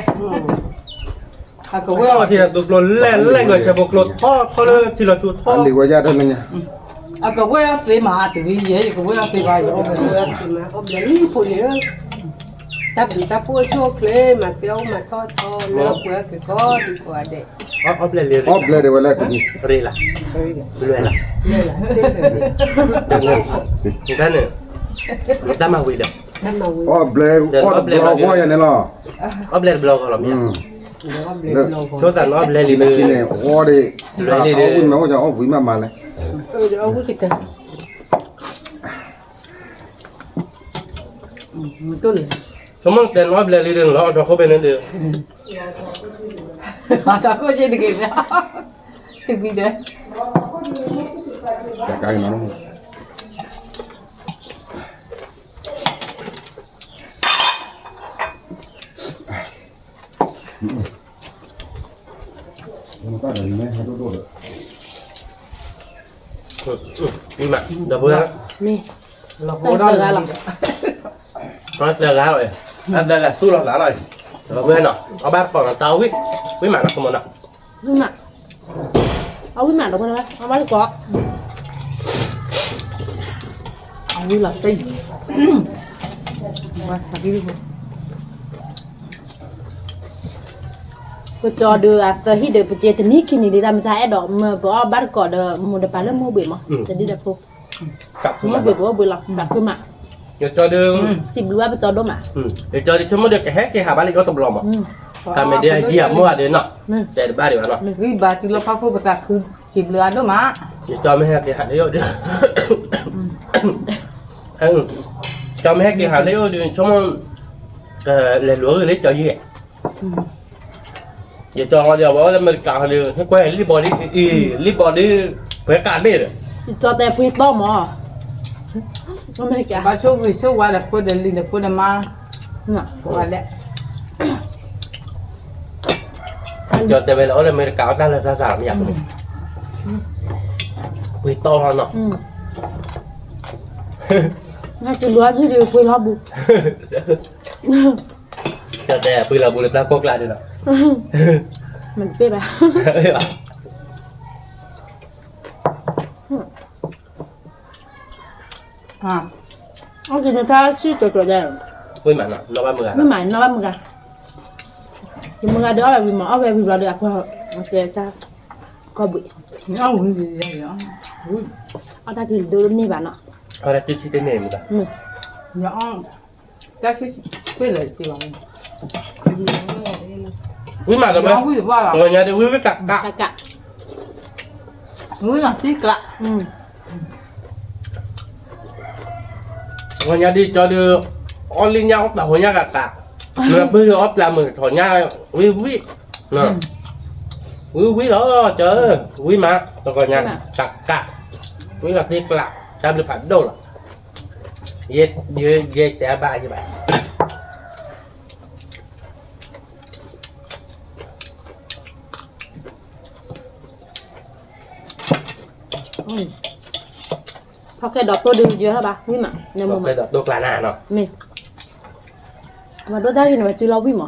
အကဝဲၢ်အီၤထံ သူကျိၤလဲၢ်လဲၢ်ဂီၤ ဆဲးဖိကျိၤထီၣ်ထီၣ်လၢထံလီၤဆူထီၣ်, အကဝဲၢ်အီၤသ့မး တဝံၤယဲ ယကဝဲၢ်အီၤသ့ဘၣ်ယဲ, အီၣ်ဘျဲလံဖိန့ၣ်ဧၢ, တၢ်ဘျုးတၢ်ဖှိၣ်အဆိအချ့ မၤသ့အီၣ်မၤထီၣ်ထီ လၢပှဲၤက့ၤကီးဒံးကိးဂၤဒဲး, အီၣ်ဘျဲလံ, အီၣ်ဘျဲဒံးဝဲလၢတဝံၤ, ရ့လီၤ, တၢ်န့ၣ်, တၢ်မၤဝံၤဒီး, အီၣ်ဘျဲအီၣ်တဘျီဂီၢ်ယၤန့ၣ်လီၤ, အီၣ်ဘျဲတဘျီဂီၢ်လီၤမ့ၢ်, ဆိသးန့ၣ်အီၣ်ဘျဲလံ, ဆိသးန့ၣ်အီၣ်ဘျဲလံ, အီၣ်ဒံး, အီၣ်ဝံၤမး အီၣ်ဝံၤမးမးလဲၣ်, အီၣ်ဝံၤကတၢၢ် ဆိကမိၣ်တဲနအီၣ်ဘျဲလံဒုး လီၤအီၣ်ထီၣ်ခိၣ်ဖဲန့ၣ်ဒုး, အီၣ်ထီၣ်ခိၣ်က့ၤတဂ့ၤ, တမံၤဒီး, တၢ်ကါကနီၤ, မ့ၢ်မး ဒီပုၢ်ဝဲၢ်, မ့ၢ်, တၢ်သၢဂၤလီၤ, တၢ်သၢဂၤလီၤ, တၢ်သၢဂၤဆူလီၤသးလီၤ, ဒီပုၢ်ဝဲၢ်နီၤ အဘၣ်တကိးနီၤ တၢ်ဝံၣ်, ဝံၣ် ဝံၣ်မးနီၤ, ဝံၣ်မး, အဝံၣ်မးဒီးဝဲ, အဝဲတကိး, အဝံၣ်လီၤတံၢ်, ဝဲဆးကံၢ်, ပကၠီဒုးအသၢဟံၣ်ဒီး ပကဲတနံၣ်ခံနံၣ်လံ တၢ်မ့ၢ်တၢ်အဲၣ်ဒိးမၢပအီၣ်ဘၣ်တကိးဒီး မိၢ်ဒီးပၢ်လၢမိၢ်ဘှံးမး, တဒ်ဒီးဖိ, မိၢ်ဘှံးပအိၣ်ဘှံးလီၤ, တၢ်ဖုမး, ယကၠီဒုး, စံးဘျုးဘၣ်ပကၠီဒိၣ်မး, ယကၠီဒုးဆိကမိၣ်ဒီးကဟဲက့ၤဟးဘၣ်လၢယအိၣ်တဘျီမး, တၢ်မ့ၢ်ဒ်အဒံအမိၢ်အဒုးနီၤ, တဲတဘၣ်ဒံးဘၣ်နီၤ, ဂံၢ်ဘါတုၤလီၤဖးဖိပသးခု, စံးဘျုးအဒိၣ်မး, ယကၠီမ့ၢ်ဟဲက့ၤဟးလၢယအိၣ်ဒုး ကၠီမ့ၢ်ဟဲက့ၤဟးလၢယအိၣ်ဒုး ဆိကမိၣ်, လဲၤလူၤအဂ့ၢ်လၢကၠီယဲၢ်, ယကၠီဃီဒီး အဝဲအိၣ်လၢအမဲရကၤဃီဒီး ဟဲကွၢ်လံၣ်ဘီဒ်, လံၣ်ဘီဒ်, ပှဲၤကးဘ့ၣ်ဒီး, ယကၠီတဲပှ့ၤတီၢ်မး, ဘၣ်ဆိၣ်ဂ့ၤဆိၣ်ဝါဒီးဖိဒီးလံၤဒီးဖိဒီးမါ, ဝဲလဲၣ် ကၠီတဲဝဲလၢအိၣ်လၢအမဲရကၤအီၣ်တၢ်လၢစၢ်စၢ်မ့ၢ်ယၤ, ပှ့ၤတီၢ်လီၤနီၤ, ကၠီတဲပှ့ၤလီၤဘူးလၢတၢ်ကိၢ်ကျါဒ်နီၤ, မ့ၢ်တပ့ၢ်ဘၣ် အကနတၢ်စံၣ်ကၠီကၠီဒဲး, ဝံၣ်မးနီၤ, နီၢ်ဘၣ်မုၢ်ဂၤ, ဝံၣ်မးနီၢ်ဘၣ်မုၢ်ဂၤ, ယမုၢ်ဂၤဒီးအီၣ်ဝဲဝံၤမး အီၣ်ဝဲဝံၤဘျီဒီးအကွၢ်, ကဲတၢ်, ကီၢ်ဘှံး, အီၣ်တၢ်က့ၤဒိတန့ၢ်ဘၣ်နီၤ, အီၣ်တၢ်တထံၣ်တန့ၢ်မုၢ်ဂၤ, တၢ်ဆံၣ်လၢတဘၣ်, ဝံၣ်မးဒီးဝဲ, ဝံၣ်ဘၣ်, ဝံၣ်ဘၣ်တကး, ဝံၣ်လီၤတံၢ်ကျး, ဂီၤညါဒ်ကၠီဒီး, အီၣ်လံညၣ်အီၣ်တၢ်ဟိညၣ်ကးကး, မ့ၢ်ပၢၢ်ဒီးအီၣ်ပျၢ်မုၢ်ထီၣ်ညၣ်, ဝံၣ်ဝံၣ်, ဝံၣ်ဝံၣ်လီၤကၠီ, ဝံၣ်မး, တဂီၤညါ, ကးကး, ဝံၣ်လီၤတံၢ်ကျး, တၢ်ဘျုးဖးဒိၣ်လီၤ, ယဲတဲဘၣ်ယဘၣ် ဖီကဲဒီးတိၢ်ဒုးယဲၢ်လီၤဘၣ်, ဝံၣ်မး, ဖီကဲဒီးတိၢ်ကျါနၤနီၤ, မ့ၢ်, မၤဒိၣ်တၢ်ဂ့ၤန့ၣ် မၤစုလီၤဝံၣ်မး, ဝ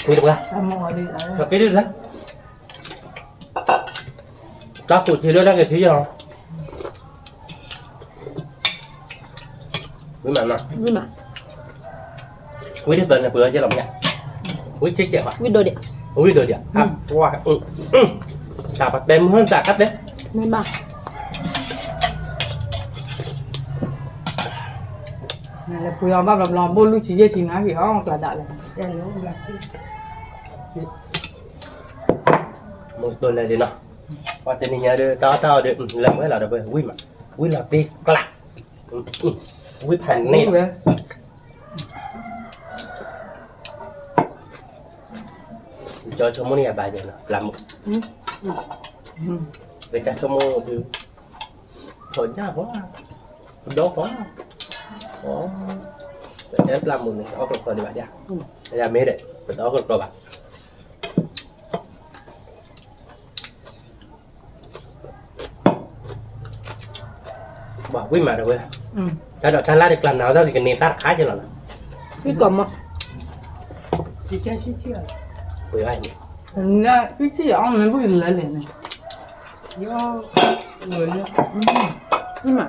ံၣ်တပှၢ်, ဖီကဲဒုးလၢ တၢ်ကူၣ်ထံလၢတၢ်ကထံယီၤ, ဝံၣ်မးနီၤ, ဝံၣ်မး, ဝံၣ်ဒ်သိးန့ၣ်ပှ့ၤအီၤယဲၢ်လီၤမ့ၢ်, ဝံၣ်ဆ့ကဲးဘၣ်, ဝံၣ်ဒိၣ်ဒံး, ဝံၣ်ဒိၣ်ဒံး, တၢ်ပတဲမုၢ်ဟၢတၢ်ကတဲ, မ့ၢ်ဘၣ် လဲၤပှ့ၤအီၤဘၣ်ဘျီဘျီ ဘိၣ်လွံၢ်ဆံယဲၢ်ဆံနၤက့ၤအီၤကျါဒၣ်လဲာ်, မုၢ်တိၢ်လဲၤဒံးနီၤ, ပှၤတနံၤညါဒီး တၢ်အီၣ်တၢ်အီဒီး လဲၤဝဲလီၤဒီး ဝံၣ်မး, ဝံၣ်လီၤတံၢ်ကျး, ဝံၣ်ဖးန့ၢ်လီၤ, ကၠီဆိကမိၣ်န့ၢ်ယၤဘၣ်ယဲနီၤ ပျၢ်မုၢ်, ကၠီဆိကမိၣ်ဒုး, ထီၣ်ညၣ်ပှၤ, ပဒီဖီ, ပတဲပျၢ်မုၢ်န့ၣ် တအီၣ်ကလီကလီဒံးဘၣ်ဒ်, ယမ့ၢ်ဒီး ပတအီၣ်ကလီကလီဘၣ် ဘၣ်ဝံၣ်မးဒီးဝဲ, တၢ်ဒီးတၢ်လၢ်တကျါနၤ တၢ်ကန့ၢ်တၢ်တခါက့ၤလီၤလီၤ, ဝံၣ်ကီးမး, ပှ့ၤဘၣ်န့ၣ်, ဝံၣ်မး, ကီးမး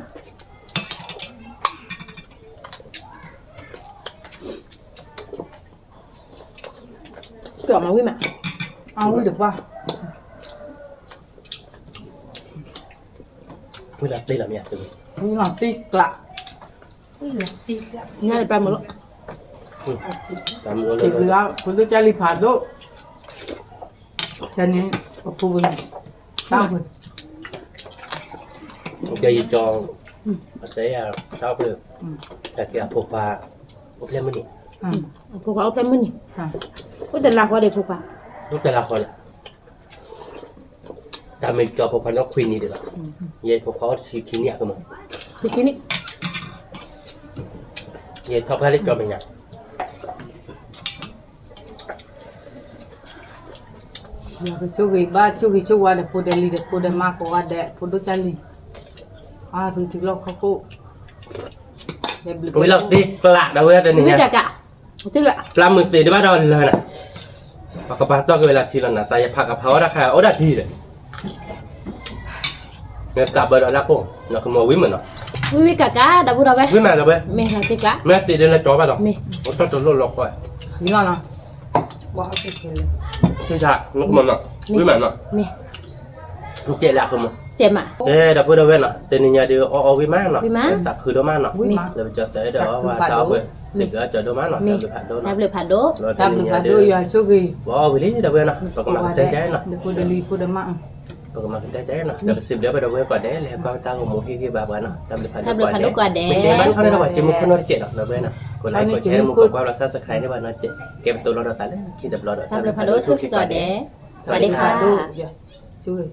ဝံၣ်မး, အဝံၣ်တပှၢ် ဝံၣ်လီၤတံၢ်လီၤမ့ၢ်, ဝံၣ်လီၤတံၢ်ကျး, ညါန့ၣ်ပျၢ်မုၢ်လီၤ, ပျၢ်မုၢ်လီၤ, ဖိဒိၣ်ကၢ်လံၤဖးဒိၣ်, တၢ်န့ၣ်, ပဖိပလံၤ, တၢ်အိၣ်ဖှိၣ်, ကဲယကၠီ, အတဲယၤ, တၢ်အိၣ်ဖှိၣ်, တၢ်ကဲအဖိခွါ, အိၣ်ဖျဲၣ်မုၢ်နံၤ, အဖိခွါအိၣ်ဖျဲၣ်မုၢ်နံၤ, အိၣ်တလါဃီဒီးဖိခွါ, အိၣ်တလါဃီဒီး တၢ်မ့ၢ်ကၠီဖိခွါနီၢ်ခွံနံၣ်ဒံးလီၤ, ယဲဖိခွါအိၣ်တဆံခံနံၣ်အကမၢ်, ခံနံၣ်, ယဲထီၣ်ဖျါလၢကၠီမဲာ်ညါ, ယကဆိၣ်ဂ့ၤဘၣ်ဆိၣ်ဂ့ၤဆိၣ်ဝါဒီးဖိဒီးလံၤဒီးဖိဒီးမါကိးဂၤဒဲး ဖိဒိၣ်ကၢ်လံၤ, အါသုထံလီၢ်ခီၣ်ခိၣ်, ဝံၣ်လီၤတံၢ်ကျးဒီးဝဲတနံၤညါ, ဝံၣ်ကၠးကၠး ပျၢ်မုၢ်သ့ၣ်ဒံးဘၣ်ဒီးလၢနၤ, ပကပာ်တီၢ်က့ၤဝဲလၢထံလီၤနၤ, တၢ်ယဖးကဖးအီၣ်တၢ်ခါအီၣ်ဒၣ်ထံဒီး, မ့ၢ်သးဘၢဒီးလၢခိၣ်, နကမၤဝံၤမးနီၤ, ဝံၤဝံၤကကါ ဒီပုၢ်ဒီဝဲၢ်, ဝံၤမးလၢဝဲ, မ့ၢ်လီၤတံၢ်ကျါ, မ့ၢ်သ့ၣ်ဒံးလၢကၠီဘၣ်ဒီး, မ့ၢ်, အိၣ်တၢ်တလိၣ်လီၤဃီ, မ့ၢ်လီၤနီၤ, ထံဆါ, နကမၤနီၤ, ဝံၤမးနီၤ, မ့ၢ် ကဲလၢအဃိမး, ကဲမး, ကဲဒီပုၢ်ဒီဝဲၢ်နီၤ, တနံၤညါဒုးအီၣ်အီၣ်ဝံၤမးနီၤ, သးခုဒိၣ်မးနီၤ, လၢပကၠီၤသးဒီးအီၣ်ဝဲတၢ်အီၣ်ပှဲၤ, စ့ၢ်ကီးကၠီၤဒိၣ်မးနီၤ, တၢ်ဘျုးဖးဒိၣ်, တၢ်ဘျုးဖးဒိၣ်, ယွၤဆိၣ်ဂ့ၤ, ပအီၣ်ဝံၤလံဒီပုၢ်ဝဲၢ်နီၤ, ပကမၤကတၢၢ်ကဲနီၤ, ပကမၤကတၢၢ်ကဲနီၤ, ဒီးပစံးဘျုးဘၣ်ဒီပုၢ်ဝဲၢ်ကိးဂၤဒဲး လၢဟဲကွၢ်တၢ်ဂီၤမူဟ့ၣ်ဂံၢ်ဘါပှၤနီၤ, တၢ်ဘျုးဖးဒိၣ်ကိးဂၤဒဲး, မ့ၢ်ကဲမးထီၣ်န့ၢ်ဒီးပှၤစံးမူခိၣ်နီၢ်တကဲးနီၤ, ဒီပုၢ်ဝဲၢ်နီၤ, ကိးlikeကိးshareမူကိးကွၢ်ဘျီsubscribeန့ၢ်ဘၣ်နီၤ, ကဲပတိၤလီၤဒီးသးလၢခံတဘျီဒီး တၢ်ဘျုးဖးဒိၣ်ဆိၣ်ဂ့ၤကိးဂၤဒဲး, စဝၤဒံခါ, ဆိၣ်ဂ့ၤ